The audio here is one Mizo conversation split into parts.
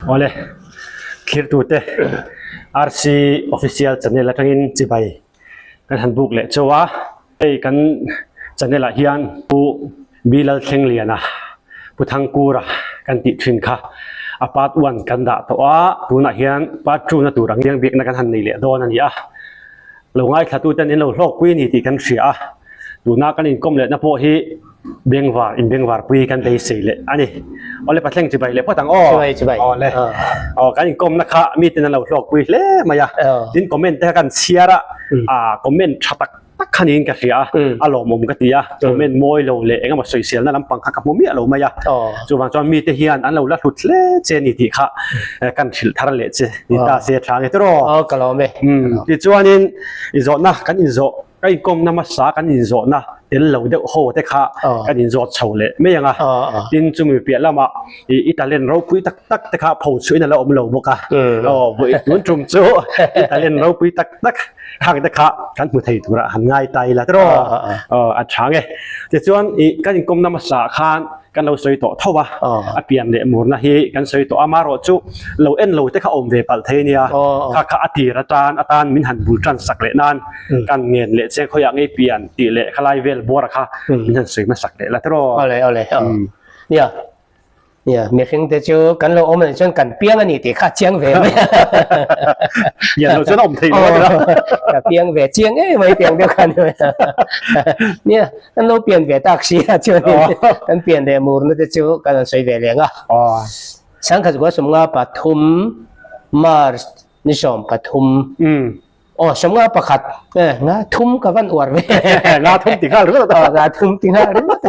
Awle, thlirtute RC Official Channel atangin chibai kan han buk leh chauh a. Hei kan channel ah hian Pu Bilal Thlengliana, Pu Thangkura kan tih thin kha a part one kan dah tawh a, tunah hian part two na tur ang biakna kan han nei leh dawn a ni a. Lo ngaithlatuten in lo hlawkpui a ni tih kan hria a, tuna kan inkawm lehna pawh hi bengvar in bengvarpui kan beisei leh a ni. Awle Pathleng chibai leh phawt ang aw. Chibai chibai. Awle. Aw kan inkawmna kha miten an lo hlawkpui hle mai a. Tin comment te kha kan chhiar a, ah comment tha tak tak kha niin ka hria a, a lawmawm ka ti a, comment mawi lo leh engemaw sawiselna lampang kha ka hmu miah lo mai a. Chuvang chuan mite hian an lo la hlut hle che a ni tih kha kan hrilh thar leh che ni ta se tha nge tiraw? Aw ka lawm e. Tichuanin i zawhna kan inzawh ka inkawmna hmasa kan inzawhna tel lo deuh ho te kha kan inzawt chho leh mai ang a. Tin chumi piah lamah i talent ropui tak tak te kha pho chhuahin a la awm lo bawk a. Aw vawi tun tum chu i talent ropui tak tak khang te kha kan hmu thei turah han ngai ta ila tiraw? Aw a tha nge. Tichuan i kan inkawmna hmasa khan kan lo sawi tawh tho a, a pian leh murna hi kan sawi tawh a, amaherawh chu lo en lo te kha awm ve palh thei ania, kha kha a tir atan atan min han bul tan sak leh nan kan ngen leh che khawiah ngei pian tih leh khalai vel buara kha min han sawi hmasak leh la tiraw. Awle awle nia Nia, mihring te chu kan lo awm anih chuan kan piang a ni tih kha a chiang ve mai a. Pian loh chuan a awm thei lo a ni a. Ka piang ve chiang em mai tiang deuh kha a ni mai a. Nia, kan lo pian ve tak si a chuanin kan pian leh murna te chu kan rawn sawi ve leng a. Sangkhat Guasumnga pathum March ni 13. Aw, 51 eh, nga thum ka van uar ve. Nga thum ti nghal ringawt. Aw, nga thum ti nghal ringawt.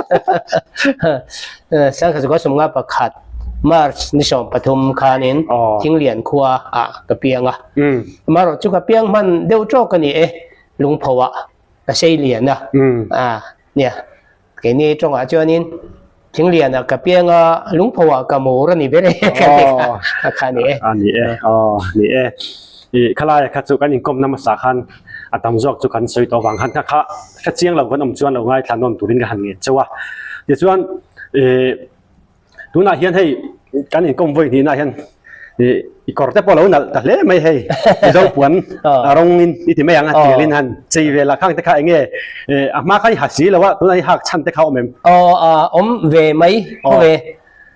Sangkhat zakua 51 March ni 13 khanin Thinglian khua ah ka piang a. Amaherawh chu ka piang hman deuh tawk a ni e, lungpho ah ka sei lian a. Ah, nia, keini tawngah chuanin Thinglian ah ka piang a, lungpho ah ka mur a ni ber e ka ti kha kha a ni e. A ni e, aw ni e. I khalaia kha chu kan inkawmna hmasa khan a tam zawk chu kan sawi tawh vang khan kha kha hre chiang lo kan awm chuan lo ngaithla nawn turin ka han ngen chauh a. Tichuan i Tunah hian hei kan inkawm vawi hnihna hian i kawr te pawh lo nalh ta hle mai hei Mizo puan a rawngin i ti mai ang a tialin han chei ve lah khang te kha enge a hma kha i ha si lo a tunah i hak chhan te kha awm em? Aw a awm ve mai khaw ve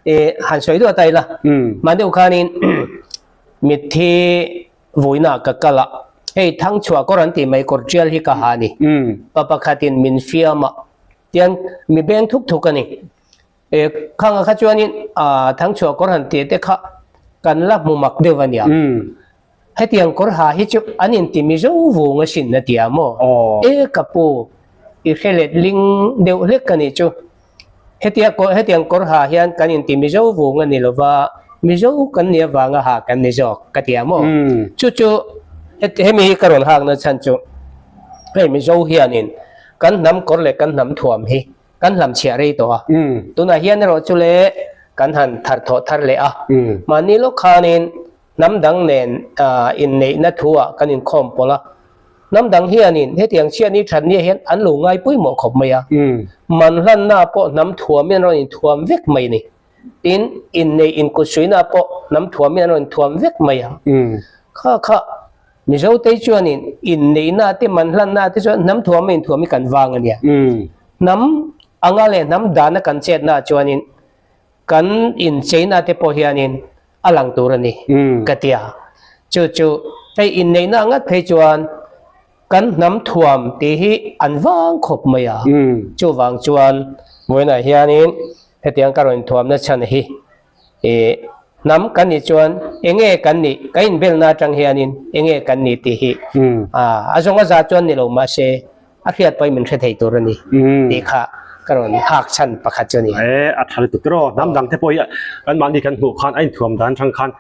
i han sawi duah ta ila mahni deuh khanin mitthi vawiinah ka kal a hei thangchhuah kawr an tih mai kawr tial hi ka ha a ni pa pakhatin min fiam a tian mi beng thuk thuk a ni. E khanga kha chuanin a thangchhuah kawr han tih te kha kan la hmu mak deuh a nia. Hetiang kawr ha hi chu an inti Mizo vung a sin a ti a maw? E ka pu, i hre let ling deuh hlek a nih chu. Hetia hetiang kawr ha hian kan inti Mizo vung a ni lova, Mizo kan nih avanga ha kan ni zawk ka ti a maw? Chu chu hemi hi ka rawn hakna chhan chu hei Mizo hianin kan hnam kawr leh kan hnam thuam hi Kan hlamchhiah rei tawh a, tunah hian erawh chu le kan han thar thawh thar leh a. Mahni lawk khanin hnam dang nen inneihna thu-ah kan inkhawm pawlh a. Hnam dang hianin hetiang chhiatni thatni ah hian an lo ngai pawimawh khawp mai a. Man hlanna pawh hnam thuamin an rawn inthuam vek mai a ni. Tin, inneih inkutsuihna pawh hnam thuamin an rawn inthuam vek mai a. Kha kha Mizotei chuanin inneihna te man hlanna te chuan hnam thuam a inthuam hi kan vang a nia. Hnam anga leh hnam dana kan chetna chuanin kan incheina te pawh hianin a lang tur a ni ka ti a. Chu chu hei inneihna ngat phei chuan kan hnam thuam tih hi an vang khawp mai a. Chuvang chuan vawiinah hianin hetiang ka rawn inthuamna chhan hi I hnam kan nih chuan enge kan nih, ka inbelna atang hianin enge kan nih tih hi a zawng a za chuan ni lo mahse a hriat pawhin min hre thei tur a ni tih kha ka rawn hak chhan pakhat chu a ni. E, a tha lutuk tiraw, hnam dang te pawh hi kan mahni kan hmuh khan a inthuam dan atang khan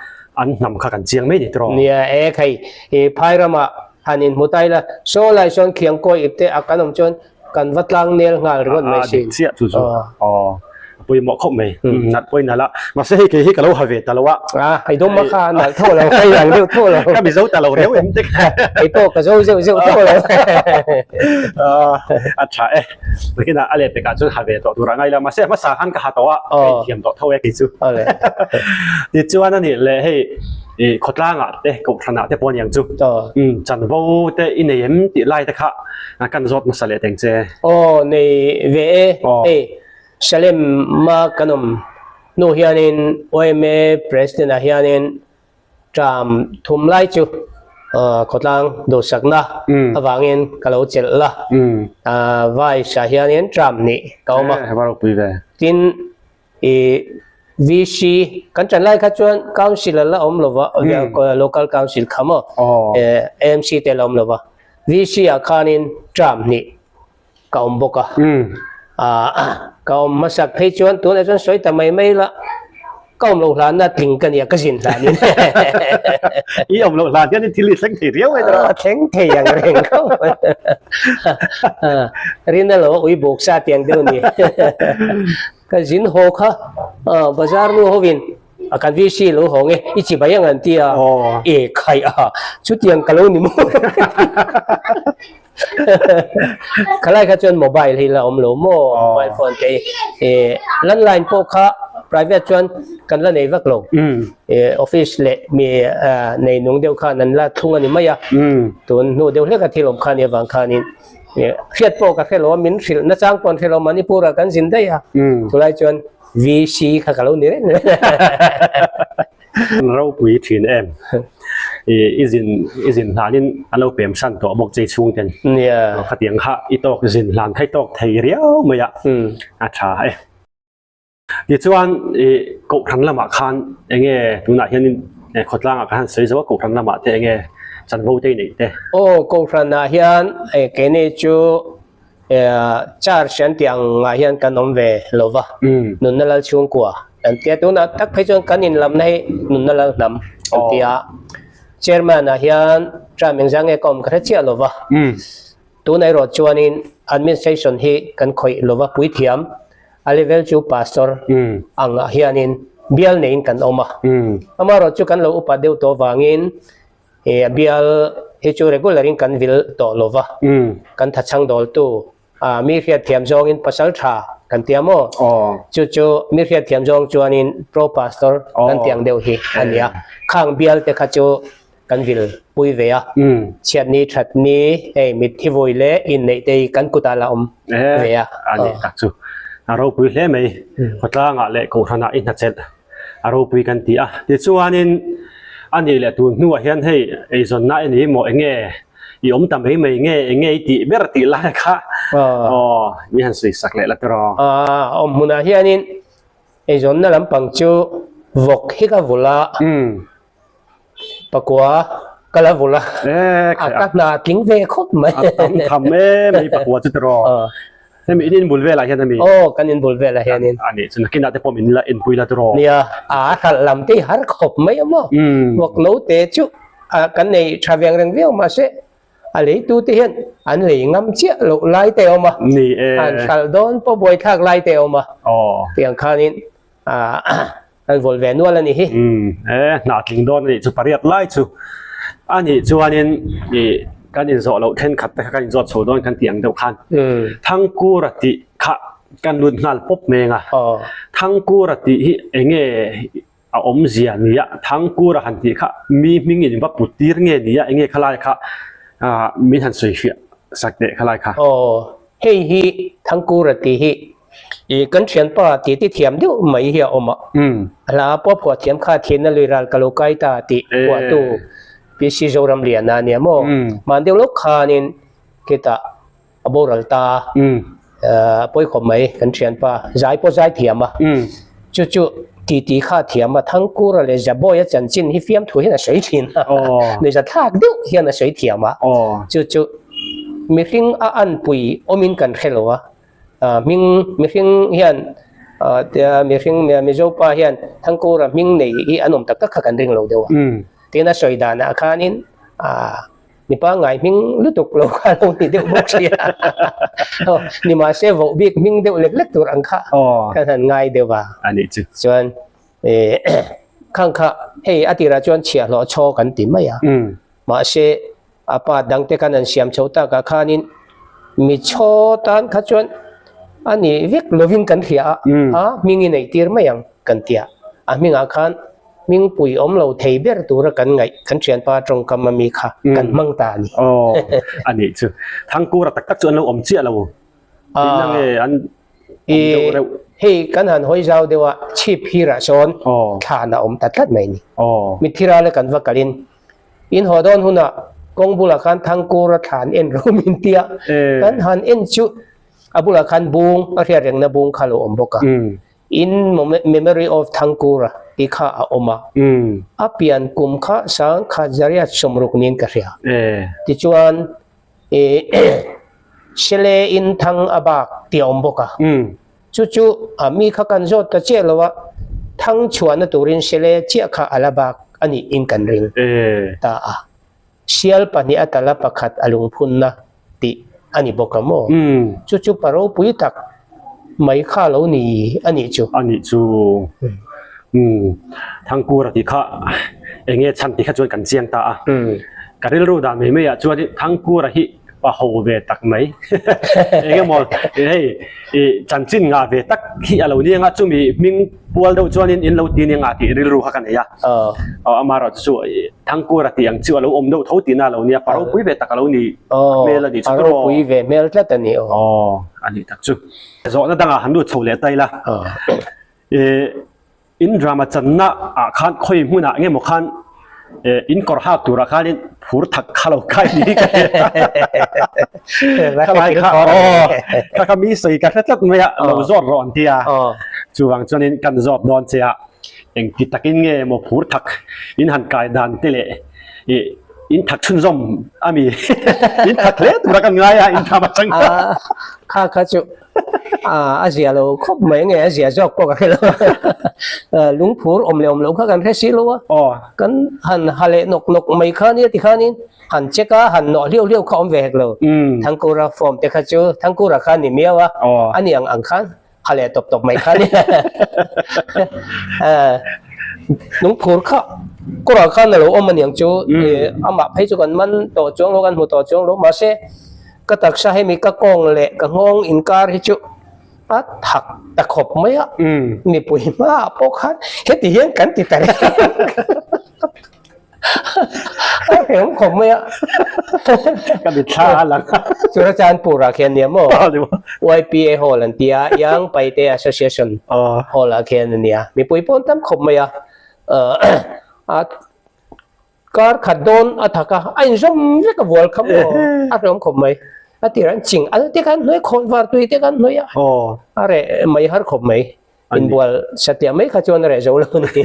an hnam kha kan chiang mai ni tiraw. Nia, e khai, i phai ramah han inhmu ta ila, saw lai sawn khiang kawi ip te a kan awm chuan kan va tlang nel nghal ringawt mai sin. A dik chiah chu chu. Aw. A pawimawh khawp mai. Nalh pawhin nalh a. Mahse hei kei hi ka lo ha ve ta lo a. A, hei dawm a kha nalh tho lo, hei ang deuh tho lo. Ka mizo ta lo reu em te kha. Hei pawh ka zo zeuh zeuh tho lo. A tha e. Nakinah a lehpekah chuan ha ve tawh tur a ngai lo. Mahse hmasa khan ka ha tawh a, ka inthiam tawh tho e kei chu. Tichuan a nih leh hei i khawtlangah te kohhranah te pawh a niang chu. Chanvo te i nei em tih lai te kha kan zawt hmasa leh teng che. Aw nei ve e. Hei Salem a kan awm hnu hianin YMA President ah hianin term thum lai chu khawtlang duhsakna avangin ka lo chelh la. Vice ah hianin term hnih ka awm a. Tin i VC kan ṭan lai kha chuan Council a la awm lo va, Local Council kha maw AMC te a la awm lo va. VC ah khanin term hnih ka awm bawk a. Ka awm hmasak phei chuan tunah chuan sawi ta mai mai la, ka awm loh hlanna tling ka nia, ka zin hlanin. I awm loh hlan hian thil i thleng thei riau mai tawh. A thleng thei ang reng khawp mai. Rina lo ui buk sa tiang deuh ni. Ka zin haw kha bazar nu hovin a kan VC lo haw nge i chi bai ang an ti a, e khaih a, chutiang ka lo ni maw. Khalai kha chuan mobile hi la awm lo maw, mobile phone te hi landline pawh kha private chuan kan la nei vak lo, office leh mi nei nung deuh khan an la thlung a ni mai a, tun hnu deuh hlek a thil awm kha nia vang khanin hriat pawh ka hre lo a, min hrilh nachang pawh an hre lo, Manipur ah kan zin daih a, chulai chuan VC kha ka lo ni reng reng. Ropui thin em. I zin i zin hlanin an lo pem san tawh bawk chei chhung ten. Nia. Khatiang kha i tawk zin hlan kha i tawk thei riau mai a. A tha e. Tichuan i kohhran lamah khan enge tunah hianin khawtlangah khan sawi zo a kohhran lamah te enge chanvo te i neih te. Aw kohhranah hian keini chu Church an tih ang ah hian kan awm ve lo va, nunna lal chhungkua an tia. Tunah tak phei chuan kan inlamna hi nunna lal hnam an tia. Chairman ah hian term engzah nge ka awm ka hre chiah lo va. Tunah erawh chuanin administration hi kan khawih lo va, puithiam a level chu pastor ang ah hianin bial neiin kan awm a. Amaherawhchu kan lo upat deuh tawh vangin A bial hi chu regular in kan vil tawh lo va, kan thachhang dawltu mi hriatthiam zawngin pasal tha kan tia maw? Chu chu mi hriatthiam zawng chuanin pro pastor kan ti ang deuh hi a ni a. Khang bial te kha chu kan vil pui ve a, chhiatni thatni hei mitthi vui leh inneih te hi kan kutah la awm ve a. A ni tak chu a ropui hle mai, khawtlangah leh kohhranah i hnachelh. a ropui kan ti a tichuanin a nih leh tun hnuah hian hei eizawnna i ni maw eng nge i awm ta mai mai nge eng nge i tih ber tih lai kha aw mi han sawi sak leh la tiraw. Awm hmunah hianin eizawnna lampang chu vawk hi ka vulh a, pakua ka la vulh a, a ka hna tling ve khawp mai. A tam tham em mai pakua chu tiraw. Hemi in inbul velah hian ami? Aw, kan inbul velah hianin. A nih chu nakinah te pawh min la enpui la tiraw? Nia, a hralh lam te hi har khawp mai a maw? Vawk no te chu kan nei tha veng reng viau mahse a leitu te hian an lei ngam chiah loh lai te a awm a. Ni e. An hralh dawn pawh buaithlak lai te a awm a. Aw. Tiang khanin an vawl ve nual a nih hi. E, hnah tling dawn a nih chu pariat lai chu a nih chuanin i kan inzawh loh thenkhat te kha kan inzawt chho dawn kan tih ang deuh khan Thangkura tih kha kan lut nghal pawp meng a. Thangkura tih hi eng nge a awmzia nia Thangkura han tih kha mi hming in va put tir nge nia eng nge khalai kha min han sawi fiah sak teh khalai kha. Aw, hei hi Thangkura tih hi I kan thianpa ti ti thiam deuh mai hi a awm a. A hla pawh phuah thiam kha thianna lui ral ka lo kai ta tih phuahtu PC Zoramliana a nia maw? Hman deuh lawk khanin khitah a boral ta a pawi khawp mai kan thianpa zai pawh zai thiam a. Chu chu ti ti kha thiam a Thangkura leh Zabawia chanchin hi fiamthu hian a sawi thin a. Nuihza thlak deuh hian a sawi thiam a. Chu chu mihring a anpui awmin kan hre lo a. Hming mihring hian mihring Mizo pa hian Thangkura hming nei hi an awm tak tak kha kan ring lo deuh a. Tin a sawi danah khanin. Mi pangngai hming lutuk lo kha lo ni deuh bawk sia. Aw, nimahse voh bik hming deuh lek lek tur ang kha kan han ngai deuh a. A nih chu. Chuan khang kha hei a tirah chuan chhiahhlawh chaw kan ti mai a. Mahse a pa dangte khan an siam chho takah khanin mi chaw tan kha chuan a ni vek lovin kan hria a, a hming i neih tir mai ang kan ti a. A hmingah khan Hmingpui awm lo thei ber tura kan ngaih kan thianpa tawngkam ami kha kan hmang ta a ni. Aw, a nih chu. Thangkura tak tak chu an lo awm chiah lo. Tihna nge an awm deuh reuh? Hei kan han hawi zau deuh a, chhip hirah sawn thlan a awm ta tlat mai a ni. Mitthi rala kan va kalin in haw dawn hunah kawng bulah khan Thangkura thlan en ro min tia kan han en chu a bulah khan bung a hriat rengna bung kha lo awm bawk a. In Memory of Thangkura tih kha a awm a, a pian kum kha sangkhat zariat sawmruk niin ka hria. Tichuan Sele in thang a bak tih a awm bawk a, chu chu a mi kha kan zawt ta chiah lo a, thang chhuahna turin Sele chiah kha a la bak a nih in kan ring ta a. Sial pahnih a tala pakhat a lungphunna tih a ni bawk a maw? Chu chu pa ropui tak mai kha lo ni a nih chu. A nih chu. Umm. Thangkura tih kha eng nge chhan tih kha chuan kan chiang ta a. Ka rilru dan mai mai ah chuan Thangkura hi pa ho ve tak mai. Eng emaw hei i chanchin ngah ve tak hi a lo ni anga chumi hming pual deuh chuanin in lo ti nia tih rilru kha ka nei a. Aw amaherawhchu chu Thangkura tih ang chu a lo awm deuh tho tihna a lo nia, pa ropui ve tak a lo ni hmel a nih chu A ropui ve hmel tlat a ni aw. Aw a nih tak chu. Zawhna dangah han lut chho leh ta ila. In drama channa ah khan khawi hmunah nge maw khan in kawr hak turah khanin phur thak kha lo kai ni ka hria. Khalai kha aw kha kha mi sawi ka hre tlat mai a lo zawt rawh an ti a. Chuvang chuanin kan zawt dawn che a engti takin nge maw phur thak in han kai dan te leh ih in thak chhunzawm a mi in thak hle tura kan ngai a in drama chang kha. Kha kha chu a zia lo khawp mai nge a zia zawk pawh ka hre lo lungphur awm leh awm lo kha kan hre si lo a kan han ha leh nawk nawk mai kha nia tikhanin han check a han nawh hliau hliau kha awm ve hek lo Thangkura form te kha chu Thangkura kha ni miau a a ni ang ang khan ha leh tawp tawp mai kha nia lungphur kha kawrah khan a lo awm a niang chu amah phei chu kan man tawh chuang lo kan hmu tawh chuang lo mahse Ka taksa hemi ka kawng leh ka nghawng inkar hi chu a thak ta khawp mai a, mipui hmaah pawh khan heti hian kan ti ta reng a hrehawm khawp mai a. Ka mitthla a lang. Churachandpur ah khian nia maw? YPA Hall an ti a, Young Paite Association Hall ah khian a nia. Mipui pawh an tam khawp mai a, a Kar khat dawn a thak a, a inzawm vek a vual kha maw, a hlawm khawp mai. A tirah an ching al te khan hnuai, khawn var tui te khan hnuai a, a reh mai har khawp mai. Inbual satliah mai kha chuan a reh zo lo a ni.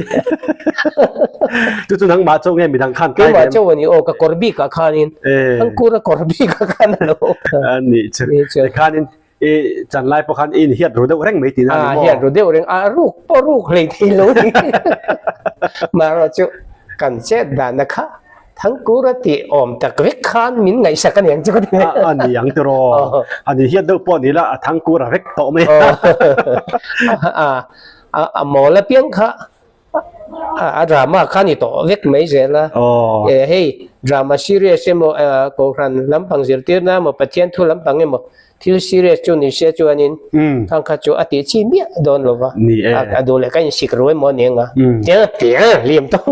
Chu chu nangmah chauh nge midang khan kai Keimah chauh a ni aw, ka kawr bikah khanin, Thangkura kawr bikah khan a lo. A nih chu, tikhanin I chan lai pawh khan i inhiat ru deuh reng mai tihna a ni maw? A hiat ru deuh reng, a ruk pawh ruk hlei thei lo ni. Marawh chu kan chet danna kha Thangkura tih awm tak vek khan min ngaihsak a niang chu ka ti. A ni ang tiraw? A ni hiat deuh pawh ni la, a Thangkura vek tawh mai a. A mawl apiang kha A drama kha ni tawh vek mai zel a. Hei drama serious emaw Kohhran lampang zirtirna emaw Pathian thu lampang emaw thil serious chu ni se chuanin khang kha chu a tih chi miah dawn lo va. A duh leh ka insik ru emaw ni anga tiang a tiang a hlim tawh.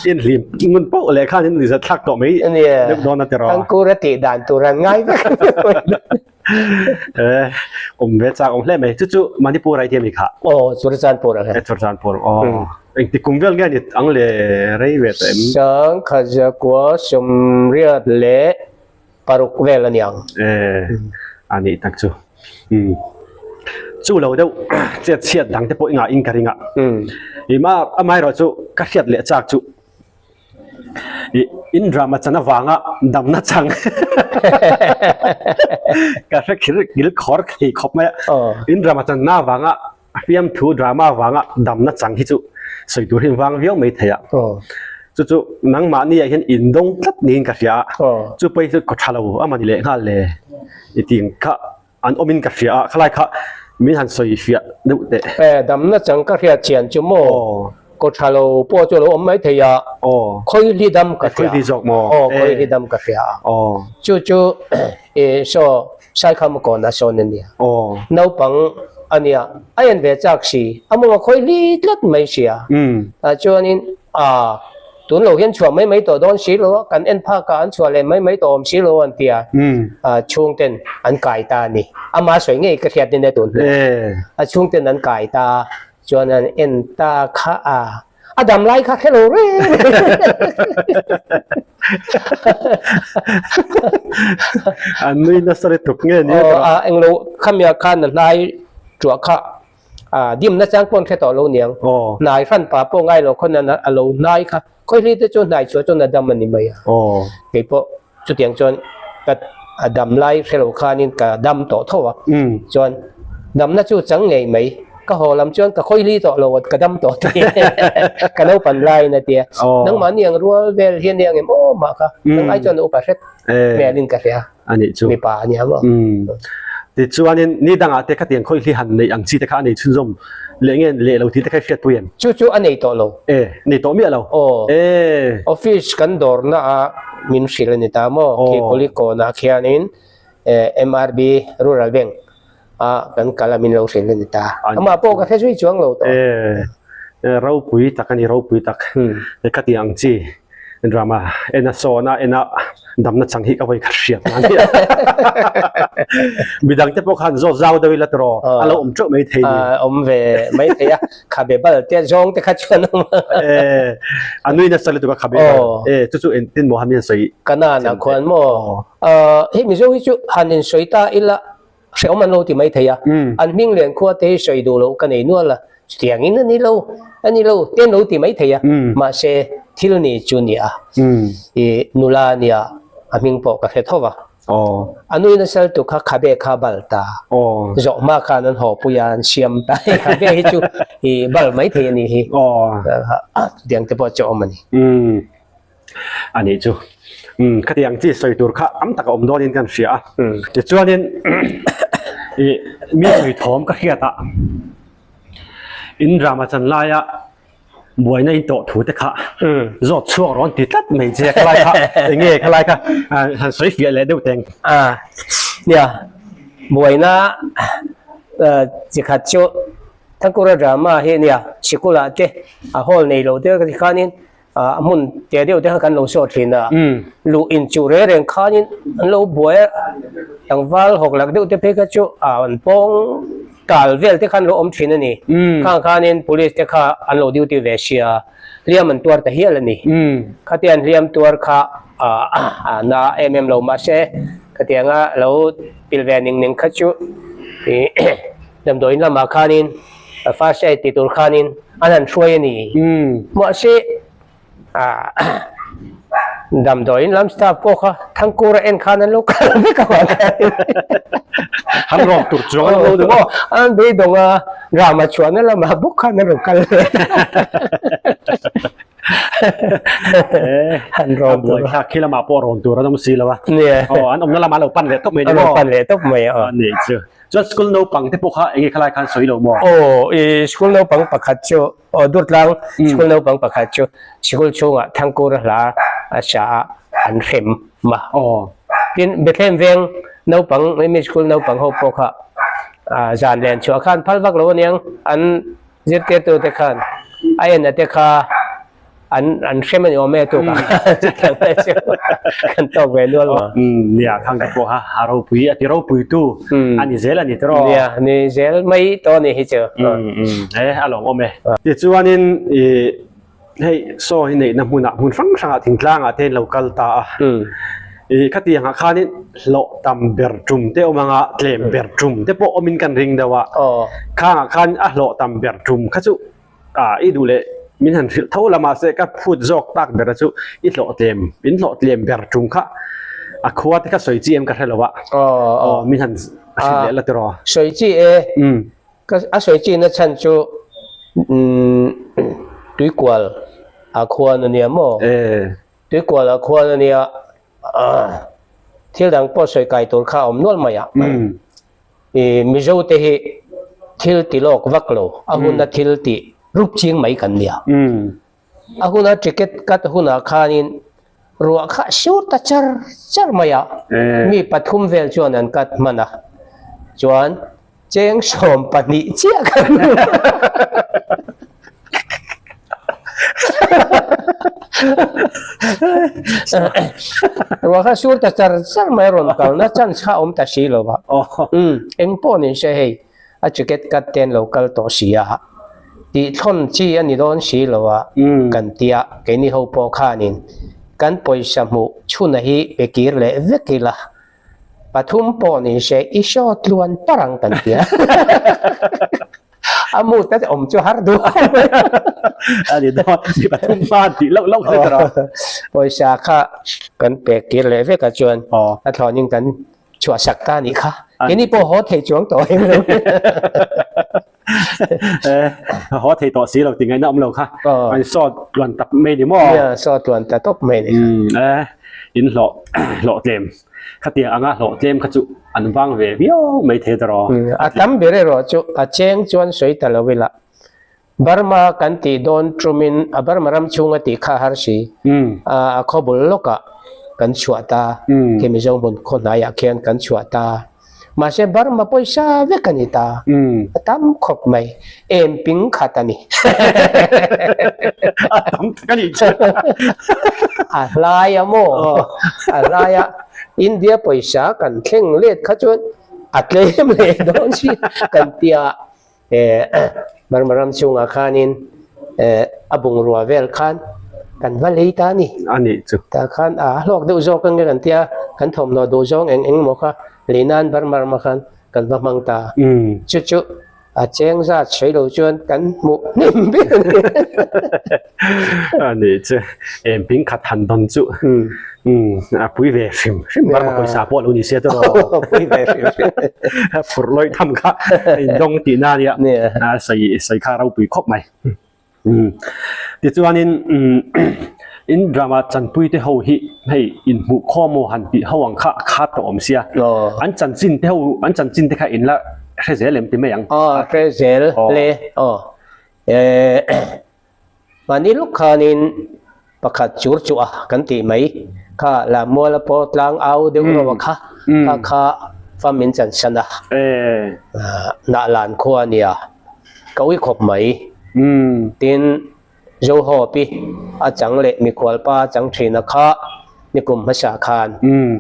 In hlim ngun poh leh khan in zat thlak tawh mai deuh dawn a tiraw. Thangkur a tih dan tur an ngai vek. Eh, awm ve chak awm hle mai. Chu chu Manipur ai tiam i kha. Aw, Churachandpur ang he. Churachandpur, aw. Engti kum vel nge ni ang le rei ve tawh em? Sangkhazakua sawmriat leh paruk vel a ni ang. Eh, a nih tak chu. Um. Chu lo deuh chet chhiat dang te pawh i ngah in ka ring a. I ma amaherawh chu ka hriat leh chak chu. In drama chan avanga damna chang ka hre khir kil khawr thei khawp mai a. In drama channa avanga fiamthu drama avanga damna chang hi chu. sawi tur hi vang viau mai thei a. Chu chu nangmahni ah hian indawng tlat niin ka hria a, chu pawh hi chu khaw tha lo a mani leh nghal le i tih ang kha an awmin ka hria a, khalai kha min han sawi fiah deuh teh. E, damna chang ka hriat chian chu maw? Kaw tha lo pawh chu a lo awm mai thei a, khawi hli dam ka hria. Khawi hli zawk maw? Aw, khawi hli dam ka hria a. Chu chu e saw Saikham kawn a sawn a nia. Naupang a nia, a en ve chak si, a mawng a khawi hli tlat mai sia. Tah chuanin a tun lo hian chhuah mai mai tawh dawn si lo a, kan en phak ah an chhuah leh mai mai tawh awm si lo an ti a, chhungten an kai ta a ni. Ama sawi ngei ka hriat nen e tun hnu. A chhungten an kai ta a, chuan an en ta kha a, a dam lai kha hre lo reng. An nui nasa lutuk nge ni a? Aw, englo khamia khan a hnai tuah kha. A dimna chang pawh an hre tawh lo niang. Hnai hran pa pawh ngai lo khawn a lo hnai kha. Khawihli te chu hnai chhuah chuan a dam a ni mai a. Kei pawh chutiang chuan ka a dam lai hre lo khanin ka dam tawh tho a. Chuan damna chu chang ngei mai. Ka haw lam chuan ka khawihli tawh lo a ka dam tawh ti ka naupan laiin a tia. Nangmahni ang rual vel hi a nia ngem aw mah kha. Nang ai chuan a upa hret hmelin ka hria. A nih chu. Mipa a nia maw? Umm. Tichuanin ni dangah te khatiang khawih hi han neih ang chi te kha a nei chhunzawm leh nge leh lo tih te kha i hriatpui em? Chu chu a nei tawh lo. E, nei tawh miah lo. Aw. E. Office kan dawrna a min hrilh a ni ta maw? Aw. Khi Kulikawnah khianin MRB Rural Bank a kan kal a min lo hrilh a ni ta. Amah pawh ka hre zui chuang lo tawh. E, ropui tak a ni, ropui tak. Khatiang ang chi. Drama en a sawn a en a damna chang hi ka vawi khat hriat nan hi. Midang te pawh khan zawt zau deuh ila tiraw a lo awm teuh mai thei ni. Awm ve mai thei a, khabe bal te zawng te kha chuan awm a. E, a nui nasa lutuk a khabe bal. E, chu chu engtin maw han in sawi. Ka nan ah khuan maw. Hei Mizo hi chu han in sawi ta ila Hrehawm an lo ti mai thei a, an hming len khua te hi sawi duh loh ka nei nual a, chutiangin a ni lo, a ni lo te an lo ti mai thei a, mahse thil ni chu ni a, i nula a nia, a hming pawh ka hre tho va. A nui nasal tu kha khabe kha bal ta, zawh hma khan an haw pui a, an siam ta, hei khabe hi chu i bal mai thei a ni hi, chutiang te pawh chu a awm a ni. A nih chu. Umm khatiang chi sawi tur kha am tak a awm dawnin kan hria a. Tichuanin ih mi sawi thawm ka hriat a, in drama chan laia buaina in tawh thu te kha zawt chhuak rawn ti tlat mai che khalai kha eng nge khalai kha han sawi fiah leh deuh teng. A nia buaina chi khat chu Thangkura drama hi nia sikul ah te a hall nei lo te khanin a hmun te deuh te kha kan lo saw thin a, luh inchuh reng reng khanin an lo buai a, tlangval hawk lak deuh te phei kha chu an pawng tal vel te kha an lo awm thin a ni, khang khanin police te kha an lo duty ve sia, hliam an tuar ta hial a ni, khatiang hliam tuar kha a na em em lo mahse khatianga lo pil ve ning ning kha chu damdawiin lamah khanin first aid ti tur khanin an han hruai a ni. Mahse damdawiin lam staff pawh kha Thangkura en khan an lo kal vek a vang khan. Han rawm tur chuang an lo deuh a. An beidawng a, drama chhuahna lamah bawk khan an rawn kal leh. Han rawn tur. A buaithlak khi lamah pawh rawn tur an awm si lo a. Aw, an awmna lamah an lo pan leh tawp mai ni maw? An lo pan leh tawp mai a. A nih chu. Chuan school naupang te pawh kha enge khalai khan sawi lo maw? Aw, i school naupang pakhat chu, aw Durtlang school naupang pakhat chu sikul chhungah Thangkur hla a sa a an hrem ma. Aw. Tin, Bethlehem veng naupang, mi school naupang ho pawh kha zan len chhuah khan phal vak lo aniang, an zirtirtu te khan a en a te kha An an hrem a ni awm e tuk a kan tawk ve nual maw. Umm nia khang te pawh kha a ropui a ti ropui tu a ni zel a ni tawh. Nia ni zel mai tawh a ni hi chu. Umm umm he a lawm awm e. Tichuanin ih hei saw hi neihna hmunah hmun hrang hrangah thingtlangah te in lo kal ta a. Ih khatiangah khanin hlawh tam ber tum te awm anga tlem ber tum te pawh awmin kan ring deuh a. Khangah khan a hlawh tam ber tum kha chu Ah, i duh leh min han hrilh tho la mahse ka phut zawk tak ber a chu i hlawhtlem, in hlawhtlem ber tum kha a khua te kha sawi chi em ka hre lo a. Aw, min han hrilh leh la tiraw. Sawi chi e, ka a sawi chi na chhan chu umm. Tuikual ah khuan a nia maw? Tuikual ah khuan a nia thil dang pawh sawi kai tur kha a awm nual mai a. Mizo te hi thil ti lawk vak lo, a huna thil tih rup ching mai kan nia. A huna ticket cut hunah khanin ruah kha sur ta char char mai a, mi pathum vel chuan an cut hman a, chuan cheng 12 chiah kan hmu. Ruah kha sur ta char char mai rawn kalna chance kha awm ta si lo va. Eng pawh ni se hei a ticket cut te an lo kal tawh si a, tih thlawn chi a ni dawn si lo a kan tia keini ho pawh khanin kan pawisa hmuh chhuna hi pe kir leh vek ila. Pathum pawh ni se i show tluan par ang kan tia. A mu ta awm chu har duh khawp mai. A ni dawn, mi pathum hma tih loh loh hle tawh. Pawisa kha kan pek kir leh vek a chuan a thlawnin kan chhuah sak ta a nih kha. Keini pawh haw thei chuang tawh em lo. Haw thei tawh si lo tih ngaihna awm lo kha. An saw tluan tak mai ni maw? Nia, saw tluan ta tawp mai ni kha. In hlawh hlawh tlem. Khatiang anga hlawh tlem kha chu an vang ve viau mai thei ta rawh. A tam ber erawh chu a cheng chuan sawi ta lo ila. Burma kan tih dawn tumin a Burma ram chhunga tih kha a har si. A khawbul lawkah kan chhuah ta. Khi Mizo hmun khaw hnaiah khian kan chhuah ta. Mahse Burma pawisa vek a ni ta. A tam khawp mai. Em ping khat a ni. A tam tak a nih chu. A hlai a maw? A hlai a. India pawisa kan thleng let kha chuan a tlem leh dawn si kan tia. Burma ram chhungah khanin a bungrua vel khan kan va lei ta a ni. A nih chu. Tah khan a hlawk deuh zawk ang nge kan tia, kan thawmhnaw duh zawng eng eng emaw kha lei nan Burma ramah khan kan va hmang ta. Chu chu a cheng zat sawi lo chuan kan hmuh hnem ber a ni. A nih chu. Em ping khat han dawn chu. A pui ve hrim hrim Burma pawisa pawh lo ni se tawh rawh. Pui ve hrim hrim. Phurh lawih tham kha a indawng tihna a nia. A sawi sawi kha ropui khawp mai. Tichuanin in drama chanpui te ho hi hei inhmuh khawm maw han tih ho ang kha a khat tawh awm sia. An chanchin te ho an chanchin te kha in la hre zel em ti mai ang. Aw hre zel le aw. Mahni lawk khanin pakhat chur chu a kan tih mai kha la mual a pawh tlang au deuh ro a kha kha kha fam min chan san a nah lan khua a nia ka ui khawp mai tin Zohawpi a chang leh mikhual pa a chang thin a kha nikum hmasa khan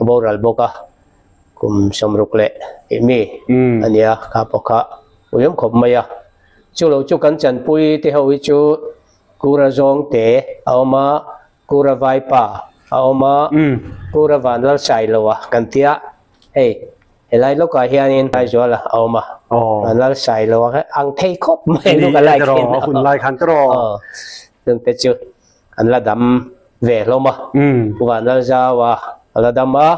a boral bawk a kum 60 leh mi a nia kha pawh kha uiawm khawp mai a. Chu lo chu kan chanpui te ho hi chu Kura zawng te a awm a, Kura vaipa a awm a, Kura vanlal sai lo a kan tia hei helai lawkah hianin Aizawl a awm a, vanlal sai lo a ang thei khawp mai luk a lai khin a hun lai khan tawh chung te chu an la dam ve hlawm a, Pu Vanlal Zau a a la dam a,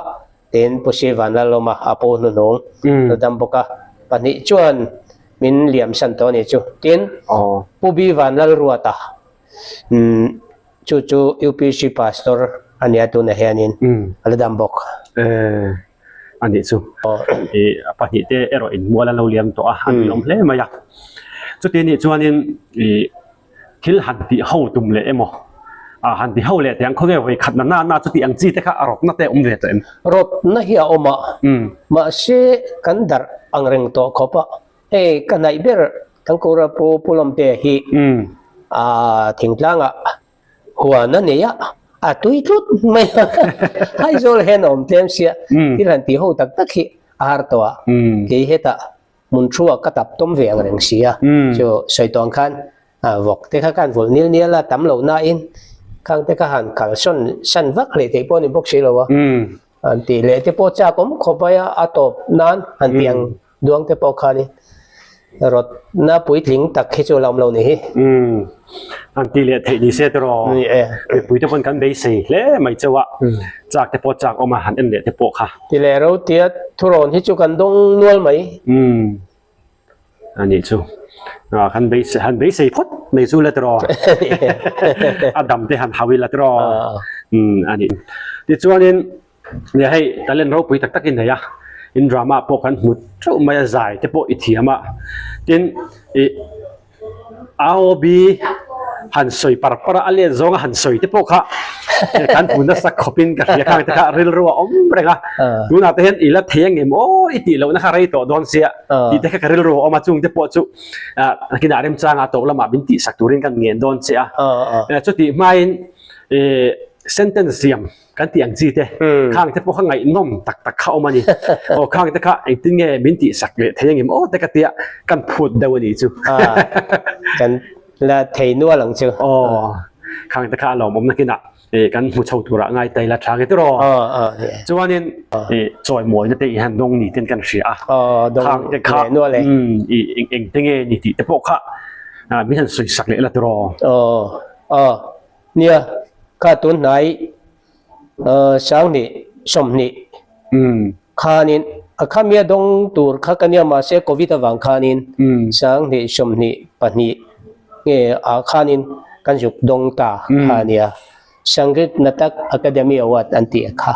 tin Pu Si Vanlal awm a a pu hnuhnung a la dam bawk a, pahnih chuan Min liam san tawh a nih chu. Tin, Pu B Vanlalruata chu chu UPC Pastor a nia tunah hianin a la dam bawk. A nih chu. I pahnih te erawh in mual an lo liam tawh a, an lawm hle mai a. Chuti nih chuanin i thil han tih ho tum leh emaw, han ti ho leh teh ang khawvel vawi khat na na na chuti ang chi te kha a rawtna te a awm ve tawh em? Rawtna hi a awm a, mahse kan darh ang reng tawh khawp a, hei ka hnaih ber Thangkura Pu Pu Lawmtea hi thingtlangah huan a nei a, a tui tlut mai a, Aizawl hian a awm tlem sia, thil han tih ho tak tak hi a har tawh a, kei hetah Hmun thu ah ka tap tawm ve ang reng si a, chu sawi tawng khan vawk te kha khan vawlh nil nial a tam lo nain khang te kha han kal sawn san vak hlei theih pawh a ni bawk si lo a, han tih leh te pawh chak awm khawp mai a, a tawp nan han tih ang duang te pawh khanin rawtna puitling tak hi chu a la awm lo ni hi. An ti leh theih ni se tiraw? Ni e. Mipui te pawn kan beisei hle mai chauh a, chak te pawh chak awm a han en leh te pawh kha. Ti leh ro tia thurawn hi chu kan dawng nual mai. A nih chu. Han beisei han beisei phawt mai chu la tiraw. A dam te han hau ila tiraw. Umm a nih. Tichuanin nia hei talent ropui tak tak i nei a, in drama pawh kan hmu theuh mai a, zai te pawh i thiam a. Tin ih AOB han sawi par par a, a let zawnga han sawi te pawh kha kan hmu nasa khawpin ka hria khang te kha rilru a awm reng a. Tunah te hian i la thei ang em aw i tih lohna kha rei tawh dawn sia tih te kha ka rilru a awm a, chung te pawh chu nakinah remchanga tawp lamah min tihsak turin kan ngen dawn che a. Chutih hmain sentence siam kan tih ang chi te khang te pawh kha ngaihnawm tak tak kha awm a ni. Aw khang te kha engtin nge min tih sak leh thei angem aw te ka tia kan phut deuh a ni chu. Kan la thei nual ang chu. Aw khang te kha a lawmawm nakinah kan hmu chho turah ngai tai la tha nge tiraw. Chuanin chawimawina te i han dawng ni ten kan hria a. Khang te kha i eng te nge ni tih te pawh kha min han sawi sak leh la tiraw. Aw aw Nia, kha tun hnai 20 20 khanin a khamia dawng tur kha ka nia mahse covid avang khanin 20 22 nge ah khanin kan zuk dawng ta kha nia. Sangeet Natak Akademi Award an tih kha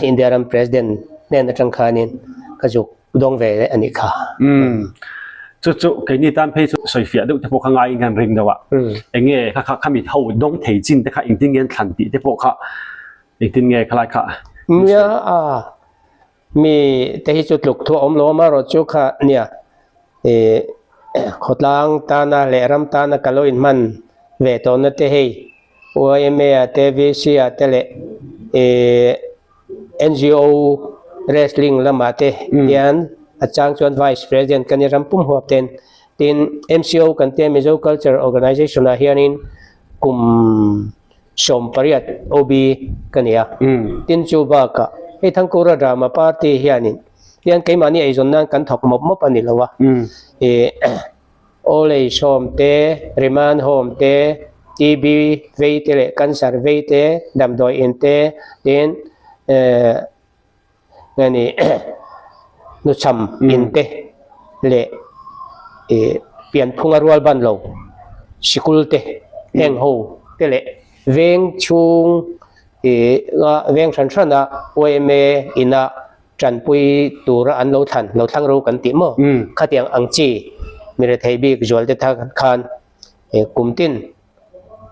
India ram President hnen atang khanin ka zuk dawng ve leh a nih kha. Umm. Chu chu keini tan phei chu sawifiah deuh te pawh kha ngaiin kan ring deuh a. Eng nge kha kha khami ho dawng thei chin te kha engtin nge an thlan tih te pawh kha engtin nge khalai kha. Nia a, mi te hi chu tluk thu a awm lo amaherawh chu kha nia ih khawtlang tana leh ram tana ka lo inhman ve tawhna te hei YMA ah te VC ah te leh ih NGO wrestling lamah te hian a chang chuan Vice President ka ni ram pum huap ten. Tin, MCO kan tia Mizo Culture Organization ah hianin kum 18 OB ka ni a. Tin chu bakah hei Thangkura Drama Party hianin hian keimahni eizawn nan kan thawk mawp mawp a ni lo a. Ih Old Age Home te, Remand Home te, TB vei te leh Cancer vei te, damdawi in te, tin nge ni hnuchham in te leh pianphunga rual ban lo sikul te heng ho te leh veng chhung veng hran hrana yma ina Tanpui tura an lo thlan, lo thlang ro kan tih maw? Khatiang ang chi mi rethei bik zual te khan kum tin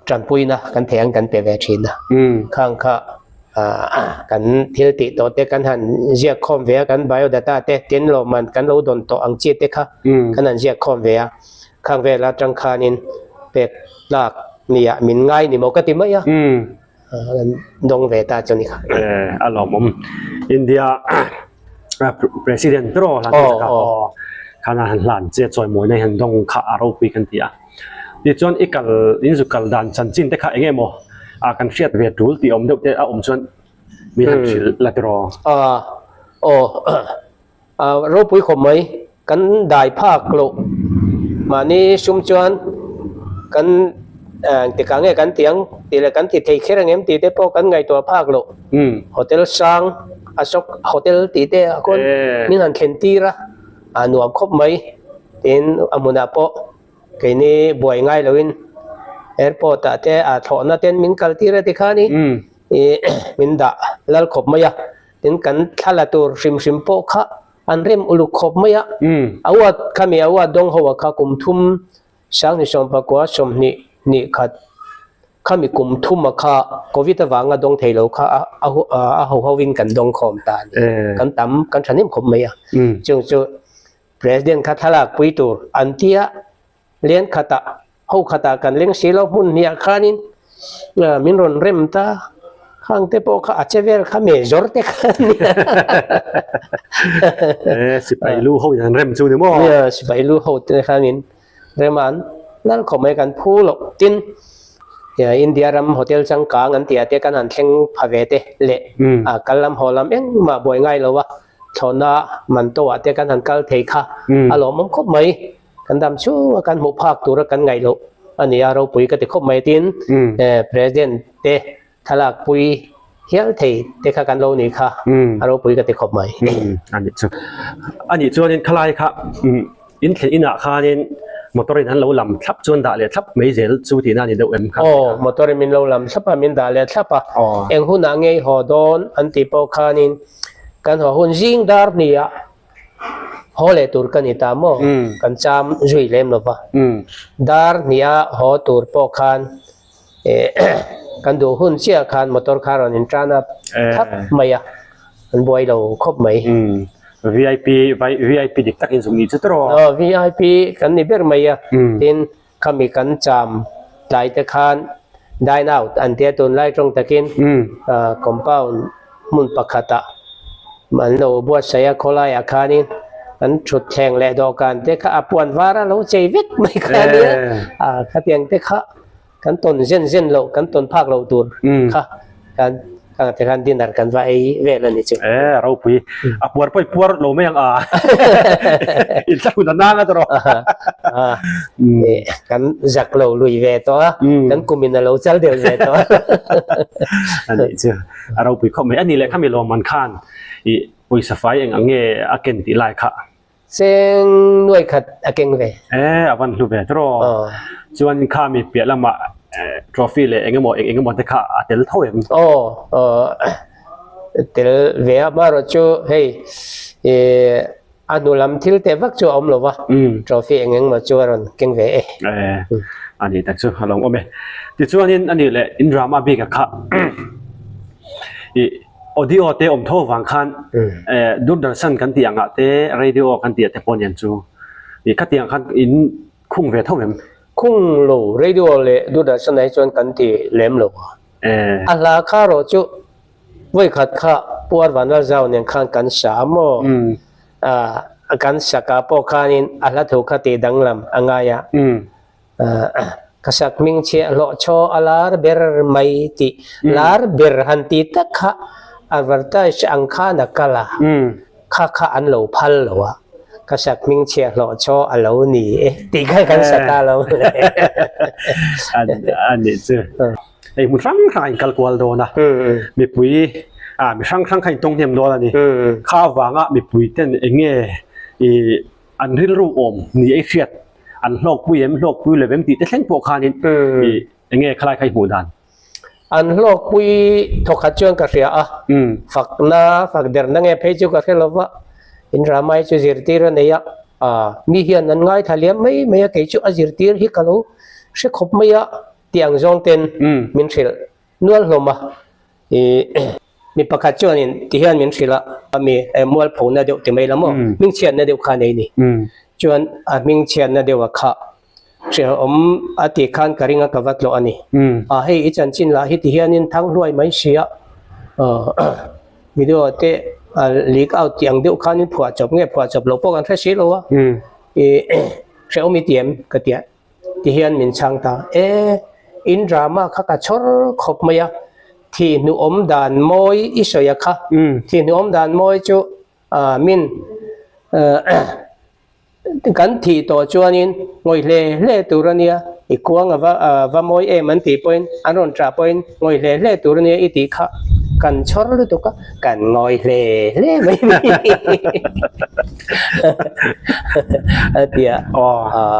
tanpuina kan thei ang kan pe ve thin a. Khang kha kan thil tih tawh te kan han ziak khawm ve a, kan biodata te tin lawmman kan lo dawn tawh ang chi te kha kan han ziak khawm ve a. Khang vel atang khanin pek tlak nia min ngai ni maw ka ti mai a. Dawng ve ta chu ni kha. A lawmawm. India President tiraw hlan che kha aw khan a han hlan che chawimawi na hian dawng kha a ropui kan ti a. Tichuan i kal in zu kal dan chanchin te kha eng emaw a kan hriat ve tul tih awm deuh te a awm chuan min han hrilh la tiraw. Aw Ropui khawp mai, kan dai phak loh mahni sum chuan kan engtikah nge kan ti ang tih leh kan ti thei kher ang em tih te pawh kan ngaihtuah phak loh. Hotel sang Ashok Hotel tih te ah khawn min han thlen tir a, a nuam khawp mai tiin a hmunah pawh keini buai ngai loin airport ah te a thlawhna ten min kal tir a tikhanin min dah lal khawp mai a. Tin kan thla la tur hrim hrim pawh kha an rem uluk khawp mai a. A uat khami a uat dawng ho a kha kum thum 2019 20 hnih khat khami kum thum a kha covid avanga dawng thei lo kha a a ho ho in kan dawng khawm ta a ni. Kan tam kan thahnem khawp mai a. Chung chu President kha thlalak pui tur an tia Leng khatah, ho khatah kan leng si lo hmun hniah khanin min rawn rem ta, khang te pawh kha a che vel kha me zawr te kha a nia. E, sipai lu ho in an rem chu ni maw? Nia, sipai lu ho te khanin rem a an lal khawp mai kan phu loh. Tin, India ram hotel changkang an tih ah te kan han thleng pha ve te leh a kal lam haw lam engmah buai ngai lo a, thlawhna man to ah te kan han kal thei kha a lawmawm khawp mai. Kan dam chhunga kan hmuh phak tura kan ngaih loh a ni a, ropui ka ti khawp mai tin President te thlalak pui hial thei te kha kan lo nih kha a ropui ka ti khawp mai. A nih chu. A nih chuanin khalai kha In thlen inah khanin motor in an lo lam thlap chuan dah leh thlap mai zel chu tihna a ni deuh em kha? Aw, motor in min lo lam thlap a, min dah leh thlap a. Eng hunah ngei haw dawn an tih pawh khanin kan haw hun zing dar hniah haw leh tur ka ni ta maw? Kan cham zui lem lo va. Dar hniah haw tur pawh khan kan duh hun chiah khan motor kha rawn in tan a thlap mai a, an buai lo khawp mai. VIP VIP dik tak in zuk nih chu tawh. Aw VIP kan ni ber mai a, tin khami kan cham tlai te khan dine out an tia tunlai tawng takin compound hmun pakhatah an lo buatsaih a khawlaiah khanin an thutthleng leh dawhkan te kha a puan var a lo chei vek mai kha a nia khatiang te kha kan tawn zen zen loh kan tawn phak loh tur kha kan khang te khan dinner kan va ei vel a ni chu. E ropui a puar pawh i puar lo mai ang a in thla hun a nang a tawh kan zak lo lui ve tawh a kan kum in a lo chal deuh ve tawh a nih chu a ropui khawp mai a ni leh khami lawmman khan i pawisa fai eng ang nge a ken tih lai kha Cheng nuai khat a keng ve. E, a van hlu ve tawh. Aw. Chuan khami piah lamah trophy leh eng emaw eng eng emaw te kha a tel tho em? Aw, tel ve a, amaherawh chu hei a hnu lam thil teh vak chu a awm lo va, trophy eng eng emaw chu a rawn keng ve e. E, a ni tak chu a lo awm e. Tichuanin a nih leh in drama bik a kha i Audio te awm tho vang khan Doordarshan kan tih angah te radio kan tih ah te pawh nen chu ih khatiang khan in khung ve tho em? Khung lo, radio leh Doordarshan ah hi chuan kan ti lem lo a. A hla kha erawh chu vawikhat kha Pu Arvanlal Zau nen khan kan sa a maw? Kan sak ah pawh khanin a hla thu kha tih danglam a ngai a. Ka sak hming chhiah hlawh chaw a lar ber mai tih lar ber han ti tak kha advertise ang khan a kal a, kha kha an lo phal lo a, ka sak hming chhiah hlawh chaw a lo ni e tih kha kan sa ta lo. A nih chu. Hei hmun hrang hrang a inkal kual dawn a, mipui mi hrang hrang kha intawng hnem dawn a ni. Kha avanga mipui ten eng nge i an rilru awm ni ei hriat an hlawkpui em hlawkpui lo em tih te thleng pawh khanin ih eng nge khalai kha i hmuh dan? An hlawkpui thawkhat chuan ka hria a, fakna fak derna nge phei chu ka hre lo va, in Ramai chu zirtir a nei a, mi hian an ngaithla liam mai mai a, kei chu a zirtir hi ka lo hre khawp mai a tih ang zawng ten min hrilh nual hlawm a, ih mi pakhat chuanin ti hian min hrilh a, mi mualphona deuh ti mai la maw, hmingchhiatna deuh kha a nei ni. Chuan a hmingchhiatna deuh a khah hrehawm a tih khan ka ring a ka va tlawh a ni. A hei i chanchin lah hi ti hianin thang hluai mai si a, video te leak out tih ang deuh khanin phuahchawp nge phuahchawp loh pawh kan hre si lo a, ih hrehawm i ti em ka ti a. Ti hian min chhang ta. E, in drama kha ka chhawr khawp mai a, thihnuawm dan mawi i sawi a kha. Thihnuawm dan mawi chu min kan thih tawh chuanin ngawi hle hle tur a nia, i kuang a va mawi em an tih pawhin, an rawn ṭah pawhin ngawi hle hle tur a nia i tih kha kan chhawr lutuk a, kan ngawi hle hle mai ni. A ti a,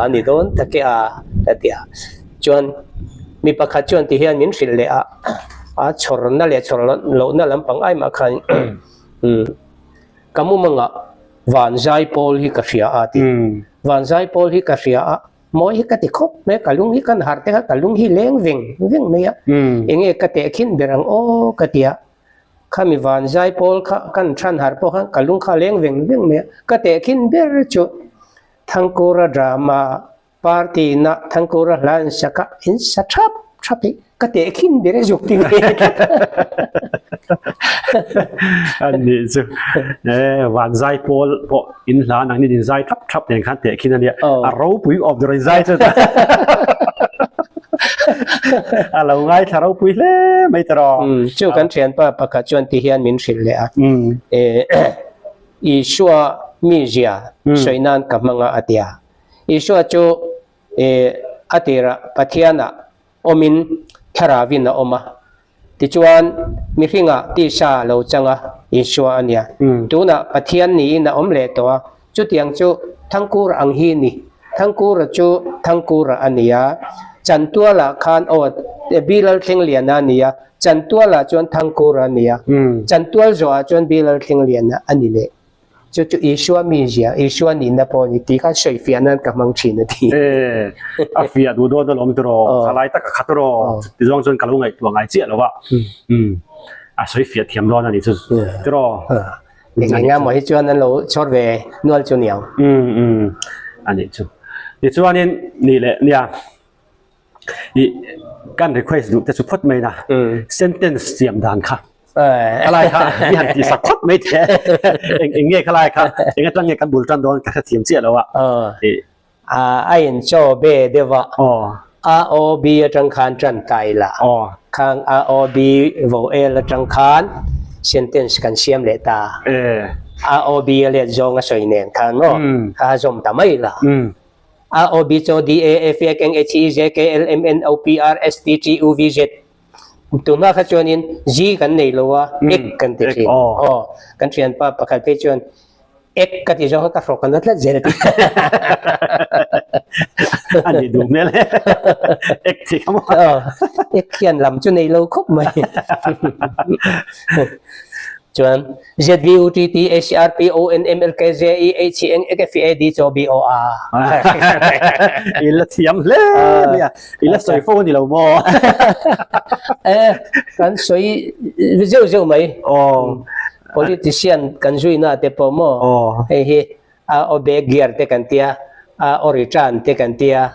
a ni dawn tak e a, ka ti a. Chuan mi pakhat chuan ti hian min hrilh leh a, a chhawrna leh chhawr lohna lampang ai mah khan ka mumangah Vanzai pawl hi ka hria a ti. Vanzai pawl hi ka hria a, mawi hi ka ti khawp mai a, ka lung hi kan harh te kha ka lung hi leng veng veng mai a, enge ka tehkhin ber ang aw ka ti a. Khami van zai pawl kha kan than harh pawh khan ka lung kha a leng veng veng mai a, ka tehkhin ber chu Thangkura drama party na Thangkura hla in sak a, in sa thap thap hi ka tehkhin ber e zuk ti ve tlat. A nih chu e van zai pawl pawh in hla nang nin in zai thap thap nen khan tehkhin a nia, a ropui awm tur in zai chu. A lo ngaithla ropui hle mai ta rawh. Chu kan thianpa pakhat chuan ti hian min hrilh leh a, Isua mizia sawi nan ka hmang a a ti a. Isua chu a tirah Pathianah awmin Thlarauin a awm a, tichuan mihringah tisa a lo chang a, Isua a nia. Tunah Pathian niin a awm leh tawh a, chutiang chu. Thangkura ang hi ni. Thangkura chu Thangkura a ni a, Chantualah khan aw Bilalthlengliana a ni a, Chantualah chuan Thangkura a ni a, Chantual zawhah chuan Bilalthlengliana a ni leh. Chu chu Isua mizia, Isua nihna pawh a ni tih kha sawifiah nan ka hmang thin a ti. E, a fiah duh dawn alawm tiraw, thalai tak a khat tiraw, chuti zawng chuan ka lo ngaihtuah ngai chiah lo a, a sawifiah thiam dawn a ni chu tiraw. Eng eng emaw hi chuan an lo chhawr ve nual chu niang. Um um a nih chu. Tichuanin nih leh nia i kan request duh te chu phawt mai na sentence siam dan kha khalai kha i han tih sak phawt mai the eng eng nge khalai kha eng atang nge kan bul tan dawn ka hrethiam chiah lo a. A in chaw be deuh a, a aw B atang khan tan ta ila, khang a aw B vo el atang khan sentence kan siam leh ta, a aw B a let zawng a sawi nen khan maw kha a zawm ta mai la, a aw B chaw D A F E K N H E J K L M N O P R S T T U V Z tunah kha chuanin Z kan nei lo a, ek kan ti thin, aw kan thianpa pakhat phei chuan Ek ka ti zawng kha ka hrawk a na tlat zel a ti. A nih duh hmel e. Ek ti kha maw? Aw, ek hian lam chu nei lo khawp mai. Chuan Z V U T T A C R P O N M L K J E H E N X F E A D C O B O A. I la thiam hle mai a, i la sawi fo a ni lo maw? E, kan sawi zeuh zeuh mai. Aw. Politician kan zuina te pawh maw hei hi a aw back gear te kan tia, a aw return te kan tia,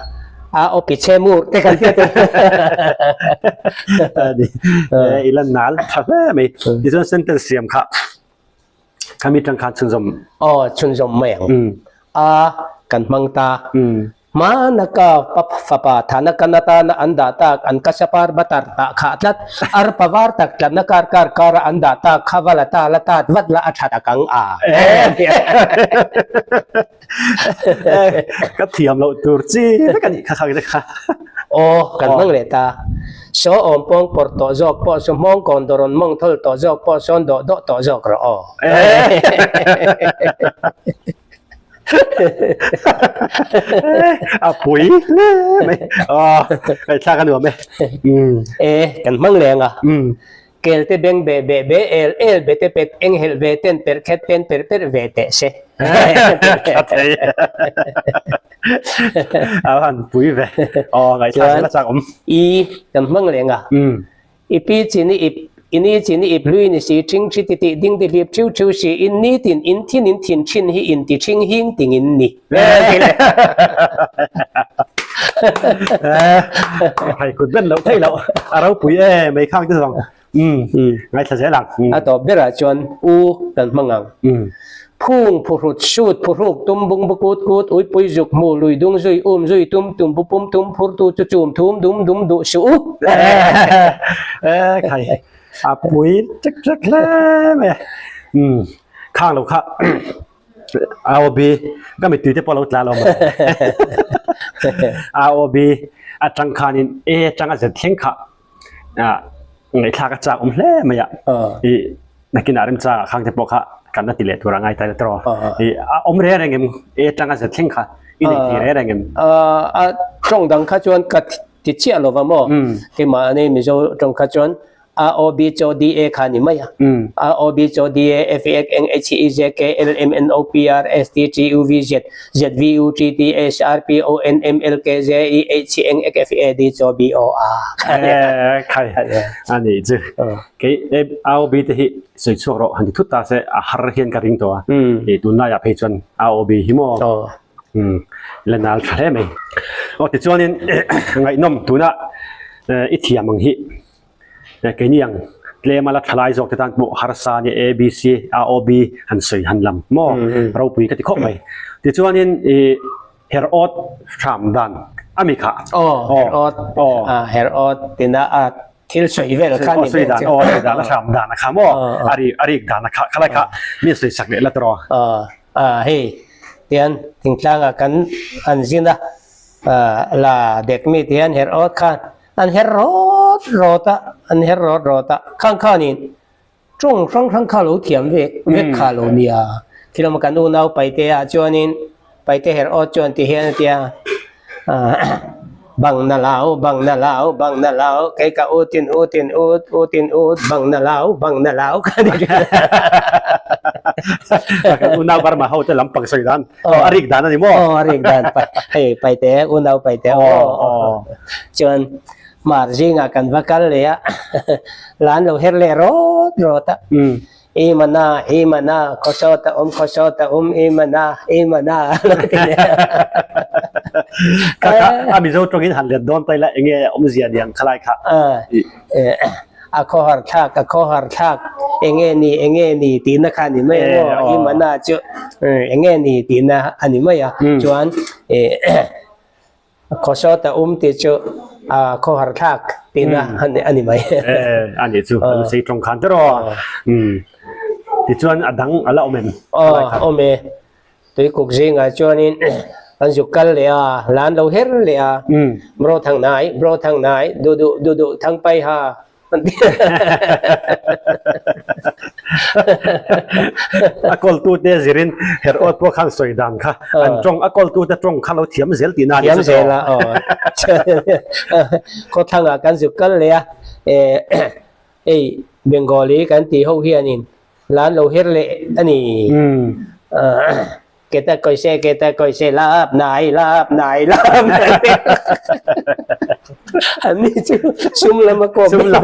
a aw pichhe mur te kan tia te. I la nal tha hle mai. Tichuan sentence siam kha khami tang khan chhunzawm. Aw chhunzawm mai ang. A kan hmang ta. Hmanaka fapa thana kan atana an dah tak an kasapar batar tah khah tlat, arpa var tak tlatna kar kar kara an dah tak kha va la ta la tat vat la a tha tak ang a. Ka thiam loh tur chi vek a nih kha khang te kha. Aw, kan hmang leh ta. Saw awm pawng pawrh tawh zawk pawh saw hmawng kawn dawrawn mawng thawl tawh zawk pawh sawn dawh dawh tawh zawk rawh aw. A pui hle mai. Aw, ngaihthlak a nuam e. E, kan hmang leng a. Kel te beng be be be el el be te pet eng helh ve ten perh khet pen perh perh ve teh se. Tha thei. A han pui ve. Aw, ngaihthlak zel a chak awm. I, kan hmang leng a. I pi chin i ip, i ni chin i ip hlui ni si, ṭhing ṭhi ti tih ding ti hlip ṭhiu ṭhiu si, in ni tin in thin in thin ṭhin hi in ti ṭhing hing ting in ni. Hai kut ben loh theih loh a ropui e mai khang te zawng. Ngaithla zel ang. A tawp berah chuan u kan hmang ang. Phung phuhrut sut phuhruk tum bung bu kut kut uipui zuk hmu lui dung zui um zui tum tum bu pum tum phur tu chu chum thum dum dum duh suh u. E khai a pui ṭek ṭek hle mai a. Umm khang lo kha AOB ka mittui te pawh a lo tla lo mai. AOB atang khanin A atanga Z thleng kha ngaihthlak a chak awm hle mai a i nakinah remchangah khang te pawh kha kan la ti leh tur a ngai ta tawh i a awm reng reng em e tanga zet thleng kha i nei thei reng reng em a tawng dang kha chuan ka ti chiah lova maw keimahni Mizo tawng kha chuan A O B C O D A kha ni mai a. A O B C O D A F E X N H E J K L M N O P R S T T U V Z Z V U T T S R P O N M L K J E H N X F A D C O B O A. Khai a nih chu. Kei A O B te hi sawi chhuak rawh han ti thut ta se a har hian ka ring tawh a. I tunlaiah phei chuan A O B hi maw la nal tha hle mai. Aw tichuanin ngaihnawm tuna i thiam ang hi. Keini ang tlema la thalai zawk te tan pawh harsa nia A, B, C, A, O, B han sawi han lam maw ropui ka ti khawp mai. Tichuanin i her awt hram dan a mi kha. Aw her awt a her awt tina a thil sawi vel kha ni sawi dan aw sawi dan a hram dan a kha maw a ri a rik dan a kha khalai kha mi sawi sak leh la tawh. A hei tian thingtlangah kan an zin a la dek mi tihian her awt khan An her rawt rawt a, an her rawt rawt a, khang khanin tawng hrang hrang kha lo thiam vek vek kha lo nia. Thilawm kan unau paite ah chuanin. Paite her awt chuan ti hian a ti a, Bang na lau, bang na lau, bang na lau, kei ka ut in ut in ut, ut in ut, bang na lau, bang na lau ka ti thin. Kan unau Burma ho te lampang sawi dan, aw a rik dan a ni maw? Aw a rik dan, hei Paite, unau Paite aw. Chuan Mar zingah kan va kal leh a, lan lo her leh rawt rawt a. I mana, i mana, khaw sawt a awm, khaw sawt a awm, i mana, i mana a lo ti leh a. Kha kha a Mizo tawngin han let dawn taila enge awmzia niang khalai kha. A khawhar thlak, a khawhar thlak, enge ni, enge ni tihna kha a ni mai a maw? I mana chu enge ni tihna a ni mai a, chuan A khaw sawt a um tih chu a khawhar thlak tihna a ni mai. A nih chu, a lusei tawng khan tawh rawh. Tichuan a dang a la awm em? Aw, awm e. Tuikuk zingah chuanin an zuk kal leh a, lan lo her leh a, Bro thang nai, bro thang nai, duh duh, duh duh thang pai ha. A kawltute zirin her awt pawh khan sawi dan kha an tawng a kawltute tawng kha lo thiam zel tihna a ni Thiam zel a aw. Khawthlangah kan zuk kal leh a, hei Bengali kan tih ho hianin lan lo her leh a ni. Keta kawi keta kawi lap nai lap nai lap nai. An ni chu sum lam a kawm. Sum lam.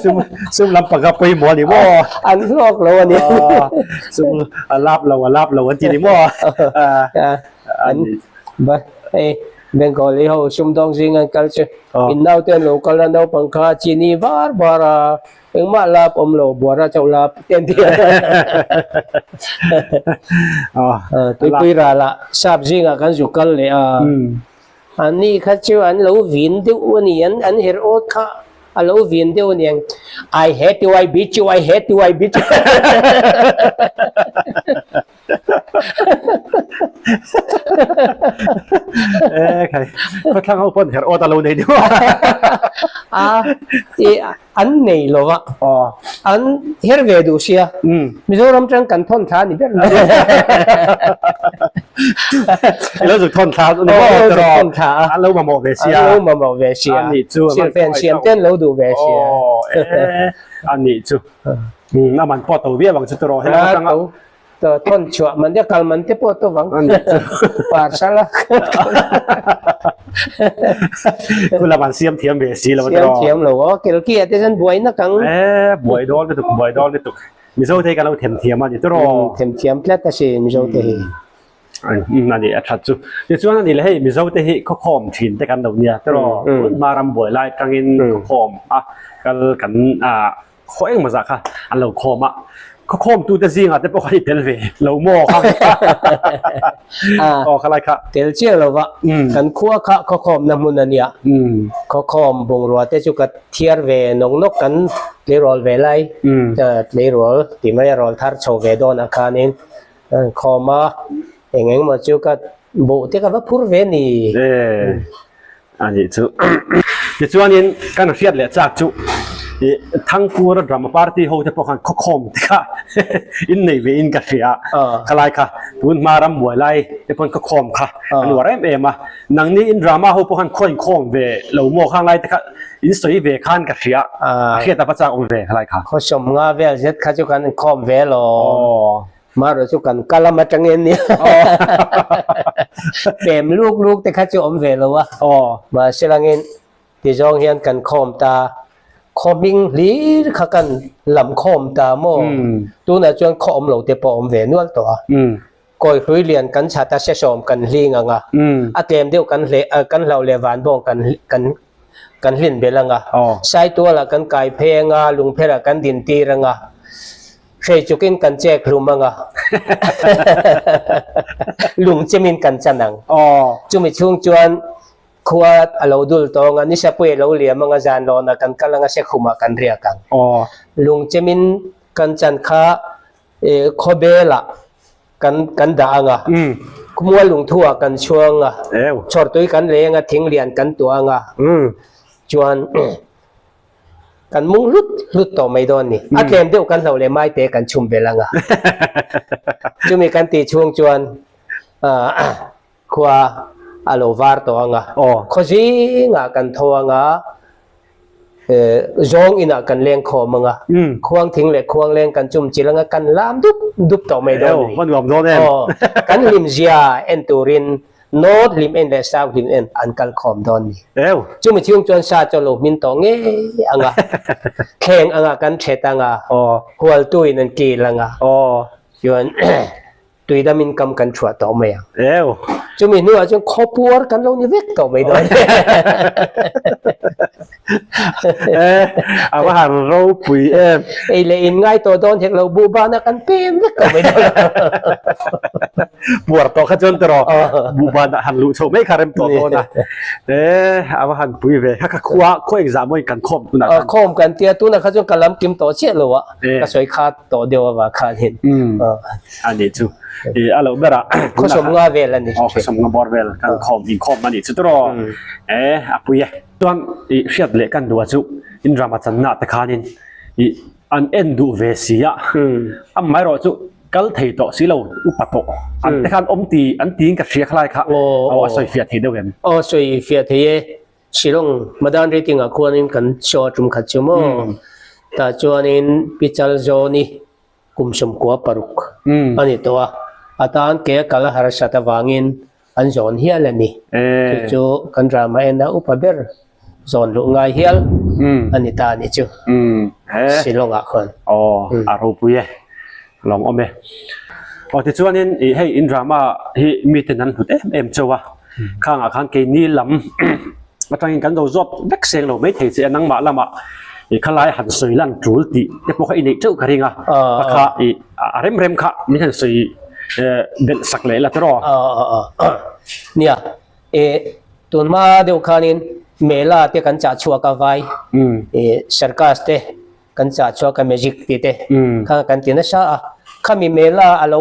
Sum sum lam panga pawimawh a ni maw? An hlawk lo a ni. Sum a lap lo a lap lo an ti ni maw? An ba hei Bengali ho sumdawng zing an kal chu in naute an lo kal a naupang kha chini var var a. Engmah lap awm lo, buara chauh lap te an ti a. Tuipui ralah sap zingah kan zu kal leh a, anni kha chu an lo vin deuh a ni, an her awt kha a lo vin deuh a ni ang, I hate you, I beat you, I hate you, I beat you. Eh khai khawthlang ho pawn her awt a lo nei deuh a. A i an nei lo a. Aw. An her ve duh sia. Mizoram tang kan thawn thla ni ber mai. I lo zuk thawn thla ni maw? Aw, zuk thawn thla a. An lo mamawh ve sia. An lo mamawh ve sia. Ani chu. Silhfen siam te an lo duh ve sia. Aw, eh ani chu. A man pawh to viau ang chu tawh rawh. A to. Thawn chhuah man te kal man te pawh to vang parcel a Kula man siam thiam ve si lo siam thiam lo aw kelki ah te chuan buai nak ang e buai dawn lutuk buai dawn lutuk Mizo te hi kan lo them thiam a ni tawh them thiam tlat a si Mizo te hi ani a that chu tichuan ani le hei Mizo te hi khawkhawm thin te kan lo nia tawh tun hma ram buai lai tangin khawkhawm a kal kan a Khaw engmaw zah kha an lo khawm a, khaw khawmtute zingah te pawh khan i tel ve lo maw kha aw khalai kha. Tel chiah lo va, kan khua kha khaw khawmna hmun a nia, khaw khawm bungrua te chu ka thiar ve nawk nawk kan tleirawl ve lai, tleirawl tih mai a rawl thar chho ve dawnah khanin khawm a, eng engmaw chu ka buh te ka va phur ve ni. A nih chu. Tichuanin kan hriat leh chak chu ih Thangkura Drama Party ho te pawh khan khawkhawm te kha in nei ve in ka hria a, khalai kha tun hma ram buai lai te pawn khawkhawm kha an uar em em a, nangni in drama ho pawh khan khaw inkhawm ve lo maw khang lai te kha in sawi ve khan ka hria a, hriat a va chak awm ve khalai kha. Khawsawm nga vel zet kha chu kan inkhawm ve lo. Marawh chu kan kal lam atangin nia pem luk luk te kha chu awm ve lo a. Mahse langin tizawng hian kan khawm ta, khaw hming hlir kha kan lam khawm ta maw? Tunah chuan khaw awm lo te pawh awm ve nual tawh a. Kawi hlui lian kan chhat a sesawm kan hling ang a, a tlem deuh kan hle kan hlauh leh vanbawng kan kan kan hlin belh ang a. Saitualah kan kai phei ang a, lungpherah kan dintir ang a. Hrei chukin kan chek hlum ang a, lung chemin kan chan ang. Chumi chhung chuan khua a lo dul tawng a, nisapui a lo liam ang a, zan lawnah kan kal ang a, sekhumah kan riak ang. Lung chemin kan chan kha khawbelah kan kan dah ang a, khumua lungthuah kan chhuang a, chhawrtui kan leng a, thing lian kan tuah ang a, chuan. Kan mung hlut hlut tawh mai dawn ni. A tlem deuh kan hloh leh mai te kan chhum belh ang a. Chumi kan tih chhung chuan khua a lo var tawh ang a. Khaw zingah kan tho ang a, zawng inah kan leng khawm ang a. Khuang thing leh khuang leng kan chum chilh ang a, kan lam dup dup tawh mai dawn ni. Kan hlim zia en turin North hlim en leh South hlim en an kal khawm dawn ni. Chumi chhung chuan sa chu a lo hmin tawh ngei ang a, thleng anga kan thet ang a, hualtuin an kil ang a, chuan tuidamin kam kan chhuah tawh mai ang. Chumi hnuah chuan khawpuar kan lo ni vek tawh mai dawn. A va han ropui em. Ei leh in ngai tawh dawn hek lo buh bana kan pem vek tawh mai dawn. Puar tawh kha chuan tawh buh banah han luh chho mai kha rem tawh dawn a. A va han pui ve. Kha kha khua khua engzah maw in kan khawm tunah khan. Khawm kan tia tunah kha chuan ka lam kim tawh chiah lo a. Ka sawi kha tawh deuh avang khanin. A nih chu. A loh berah Khawsawm nga vel a ni. Aw khawsawm nga bawr vel kan khawm inkhawm a nih chu tawh. A pui e. Chuan i hriat leh kan duh a chu in rama channa te khanin i an en duh ve si a, amaherawh chu kal thei tawh si lo upa tawh an te khan awm ti an tiin ka hria khalai kha aw a sawi fiah thei deuh em? Aw sawi fiah thei e, Shillong Madan Rating ah khuanin kan show a tum khat chu maw, tah chuanin Pi Chalzawni kum 16 a ni tawh a, a tan ke a kal a harsat avangin an zawn hial a ni. Chu chu kan drama ena upa ber zawn luh ngai hial a ni ta a ni chu Shillong ah khuan. Aw a ropui e, lawng awm e. Aw tichuanin ih hei in drama hi miten an hlut em em chauh a, khangah khan keini lam atangin kan lo zawt vek seng lo maithei che a, nangmah lamah ih khalai han sawi lan tul tih te pawh kha i neih teuh ka ring a, a kha ih a rem rem kha min han sawi belh sak leh la tiraw? Nia, ih tun hma deuh khanin mela te kan chah chhuak a vai, ih circus te kan chah chhuak a magic tih te kha kan ti nasa a, khami mela a lo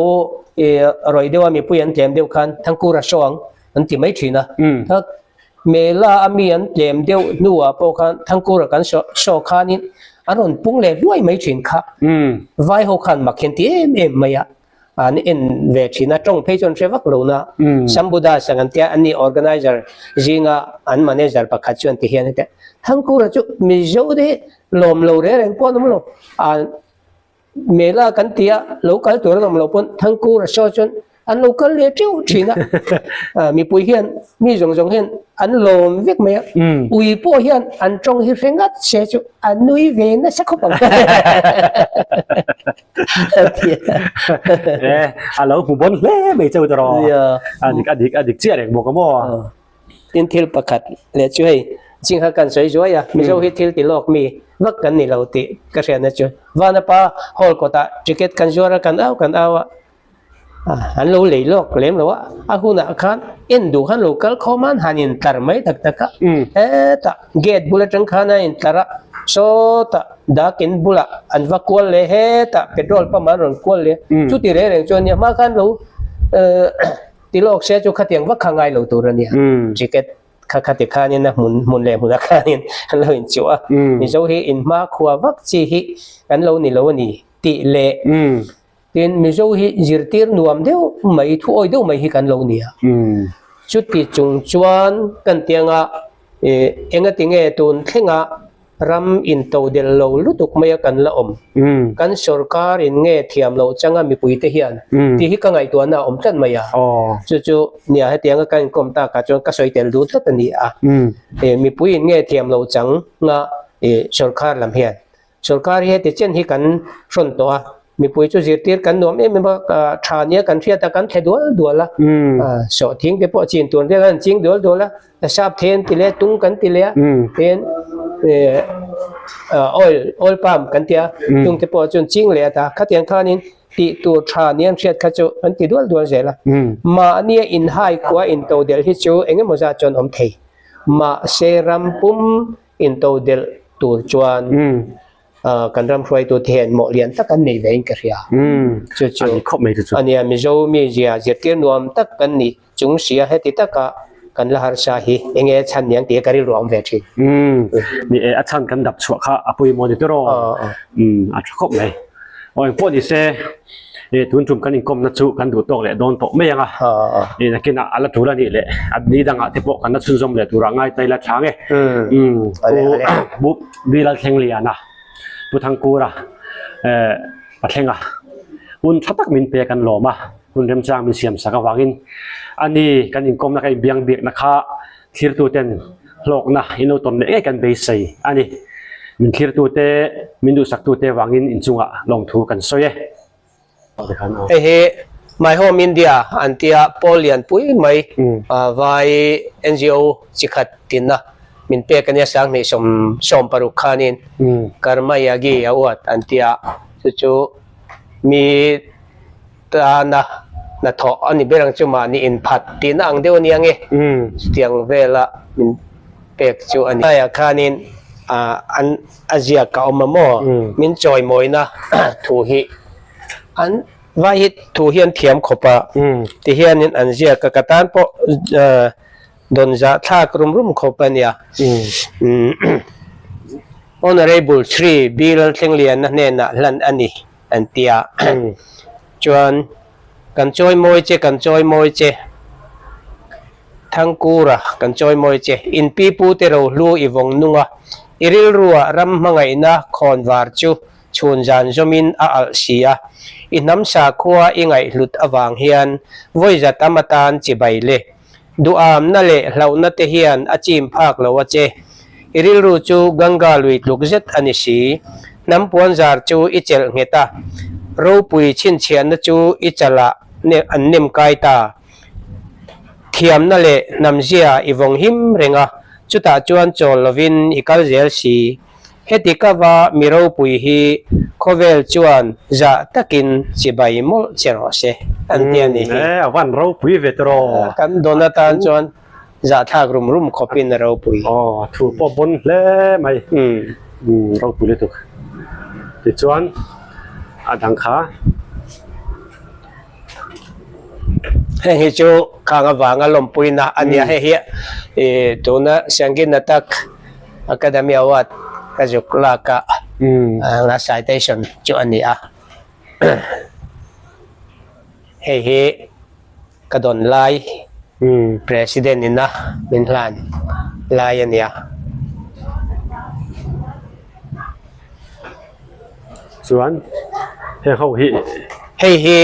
ih rawih deuh a mipui an tlem deuh khan Thangkura show ang an ti mai thin a, Mela a mi an tlem deuh hnuah pawh khan Thangkura kan show khanin an rawn pung leh hluai mai thin kha. Vai ho khan mak hian ti em em mai a, an en ve thin a, tawng phei chu an hre vak lo na. Sambuddha sang an tia, an ni organizer zinga an manager pakhat chuan ti hian a ti a, Thangkura chu Mizo te hi lawm lo reng reng pawh an awm lo, Mela kan tia lo kal tur an awm lo pawn Thangkura show chuan an lo kal leh teuh thin a, mipui hian mi zawng zawng hian an lawm vek mai a, ui pawh hian an tawng hi hre ngat se chu a nui ve nasa khawp ang. A lo hmu bawn hle mai cheu ta rawh, a dik a dik a dik chiah reng bawk a maw. Tin thil pakhat leh chu hei ching kha kan sawi zuai a, Mizo hi thil ti lawk mi vak kan ni lo tih ka hriatna chu Vanapa hall kawtah ticket kan zuar a, kan au kan au a, an lo lei lawk lem lo a, a hunah khan en duh khan lo kal khawm a, an han intlar mai tak tak a, hetah gate bul atang khan a intlar a, sawtah dakin bulah an va kual leh hetah petrol pump an rawn kual leh chuti reng reng chuan nia hma khan lo Ti lawk se chu khatiang vak kha ngai lo tur a nia. Ticket kha khati khanin a hmun hmun leh hmunah khanin an lo inchuh a. Mizo hi inhma khua vak chi hi kan lo ni lo a ni tih leh tin Mizo hi zirtir nuam deuh mai thu awi deuh mai hi kan lo ni a. Chuti chung chuan kan tianga engati nge tun thlenga Ram intodelh lo lutuk mai a kan la awm. Kan sorkar in nge thiam loh changa mipui te hian tih hi ka ngaihtuahna a awm tlat mai a. Chu chu nia hetianga ka inkawm tak ah chuan ka sawi tel duh tlat a ni a. Mipui in nge thiam loh changa sorkar lam hian sorkar hi heti chen hi kan hrawn tawh a. Mipui chu zirtir kan nuam em em a, tha nia kan hriat a kan thle dual dual a, sawhthing te pawh chin tur vel an ching dual dual a, sap the an ti leh a, tung kan ti leh a, tin oil oil palm kan ti a, tung te pawh chuan ching leh a ta, khatiang khanin tih tur tha nia an hriat kha chu an ti dual dual zel a, mahnia inhai kua intodelh hi chu eng emaw zat chuan awm thei, mahse ram pum intodelh tur chuan. Kan ram hruaitu te hian mawh lian tak an nei ve in ka hria. Chu chu A ni khawp mai chu chu. A nia Mizo mi zia zirtir nuam tak kan ni chung sia heti taka kan la harsa hi enge chhan niang tih ka rilru a awm ve thin. Umm ni e a chhan kan dap chhuah kha a pawimawh ni tawh aw. Umm a tha khawp mai. Aw engpawh ni se e tun tum kan inkawmna chu kan duh tawk leh dawn tawh mai ang a. E nakinah a la tul a nih leh a ni dangah te pawh kan la chhunzawm leh turah ngai ta ila tha nge. Umm Pu Bilal Thlengliana Pu Thangkura e Pathlenga hun tha tak min pek an lawm a, hun remchang min siam sak avangin a ni kan inkawmna kan inbiang biakna kha thlirtuten hlawkna in lo tawn leh ngei kan beisei a ni. Min thlirtute, min duhsaktute vangin inchungah lawmthu kan sawi e. Hei hi My Home India an tia pawl lianpui mai vai NGO chi khat tinna min pek a nia sanghnih 76 khanin Karma Yagi a uat an tia chu chu mi tana hnathawh a ni ber ang chu mahni inphat tihna ang deuh a nia nge chutiang vela min pek chu a ni. Laiah khanin an a ziak a awm a maw min chawimawina thu hi an vai hi thu hi an thiam khawp a tihianin an ziak a ka tan pawh Dawn zah thlak rum rum khawp a nia. Honourable Shri B. Lalthlengliana hnenah hlan a ni an ti a. Chuan kan chawi mawi che, kan chawi mawi che, Thangkura kan chawi mawi che, in pi pu te rohlu i vawng nung a, i rilruah ram hmangaihna khawn var chu chhun zan zawmin a alh si a. I hnam sakhua i ngaihhlut avang hian vawi za tam atan chibai le. Duhamna leh hlauhna te hian a chim phak lo a che. I rilru chu Ganga lui tluk zet a ni si. Hnam puanzar chu i chelh nghet a, ropui chhinchhiahna chu i chalah an nem kai ta. Thiamna leh hnamzia i vawng him reng a, chutah chuan chawl lovin i kal zel si. Heti kava mi ropui hi khawvel chuan zah takin chibai mawlh che rawh se an ti a ni hi. E, a van ropui ve tawh. Kan dawn atan chuan zahthlak rum rum khawpin a ropui. Aw, thu pawh bawn hle mai. Umm, ropui lutuk. Tichuan a dang kha. Heng hi chu khang avanga lawmpuina a nia. Hei hi ih tuna Sangeet Natak Academy Award ka zuk lak a a citation chu a ni a. Hei hi ka dawn lai President ina min hlan lai a nia. Chuan heng ho hi. Hei hi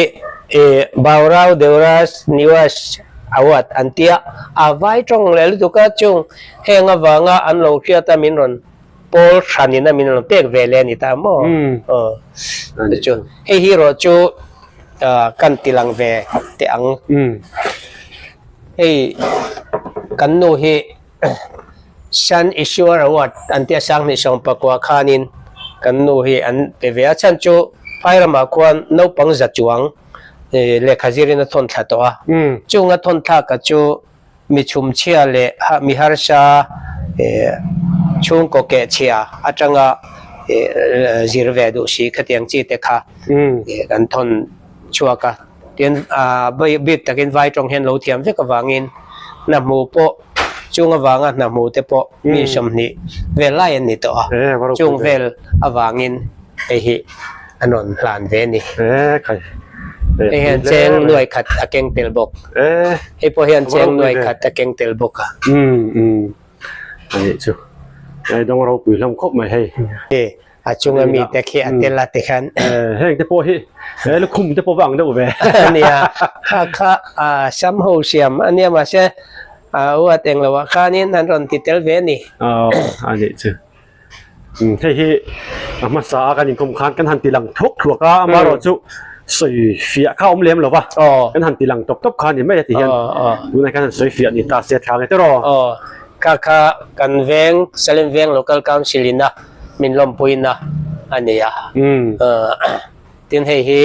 ih Baurau Deuraj Niwas Award an tia a vai tawng leh lutuk a chung heng avanga an lo hriat a min rawn pawl hran in a min rawn pek ve leh a ni ta maw? Aw chu hei hi erawh chu kan ti lang ve teh ang. Hei kan nu hi. San Issuer Award an tia 2019 khanin kan nu hi an pe ve a, chhan chu phai ramah khuan naupang za chuang lehkha zirin a thawn thla tawh a, chung a thawn thlak a chu mi chhumchhia leh mi harsa chhungkaw kehchhia atanga zir ve duh si khatiang chi te kha kan thawn chhuak a. Tin, bik takin vai tawng hian lo thiam vek avangin hna hmu pawh chung avanga hna hmu te pawh mi 20 vel lai an ni tawh a, chung vel avangin hei hi an rawn hlan ve a ni. Hei hian cheng nuai khat a keng tel bawk. Hei pawh hian cheng nuai khat a keng tel bawk a. A chunga mi te khi a tel a ti khan. Heng te pawh hi he lukhum te pawh va ang deuh ve. Nia, kha kha a sam ho siam a nia mahse a u a teng lo ah khanin an rawn ti tel ve a ni. Aw a nih chu. Hei hi a hmasa a kan inkawm khan kan han ti lang thuak thuak a, amaherawh chu sawi fiah kha a awm lem lo va, kan han ti lang tawp tawp kha a ni mai a ti hian tunah hian kan han sawi fiah ni ta se a tha nge tiraw. Aw, kha kha kan veng Salem veng Local Council in a min lawmpuina a ni a. Tin hei hi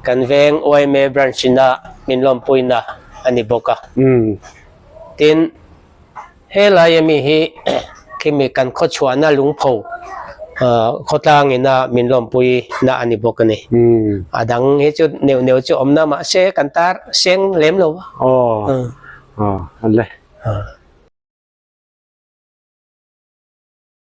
kan veng yma branch ina min lawmpuina a ni bawk a. Tin helai ami hi khimi kan khawchhuahna lungpho khawtlang ina min lawmpuina a ni bawk a ni. A dang hi chu neuh neuh chu awmna mahse kan tar seng lem lo a. Aw, aw, an le.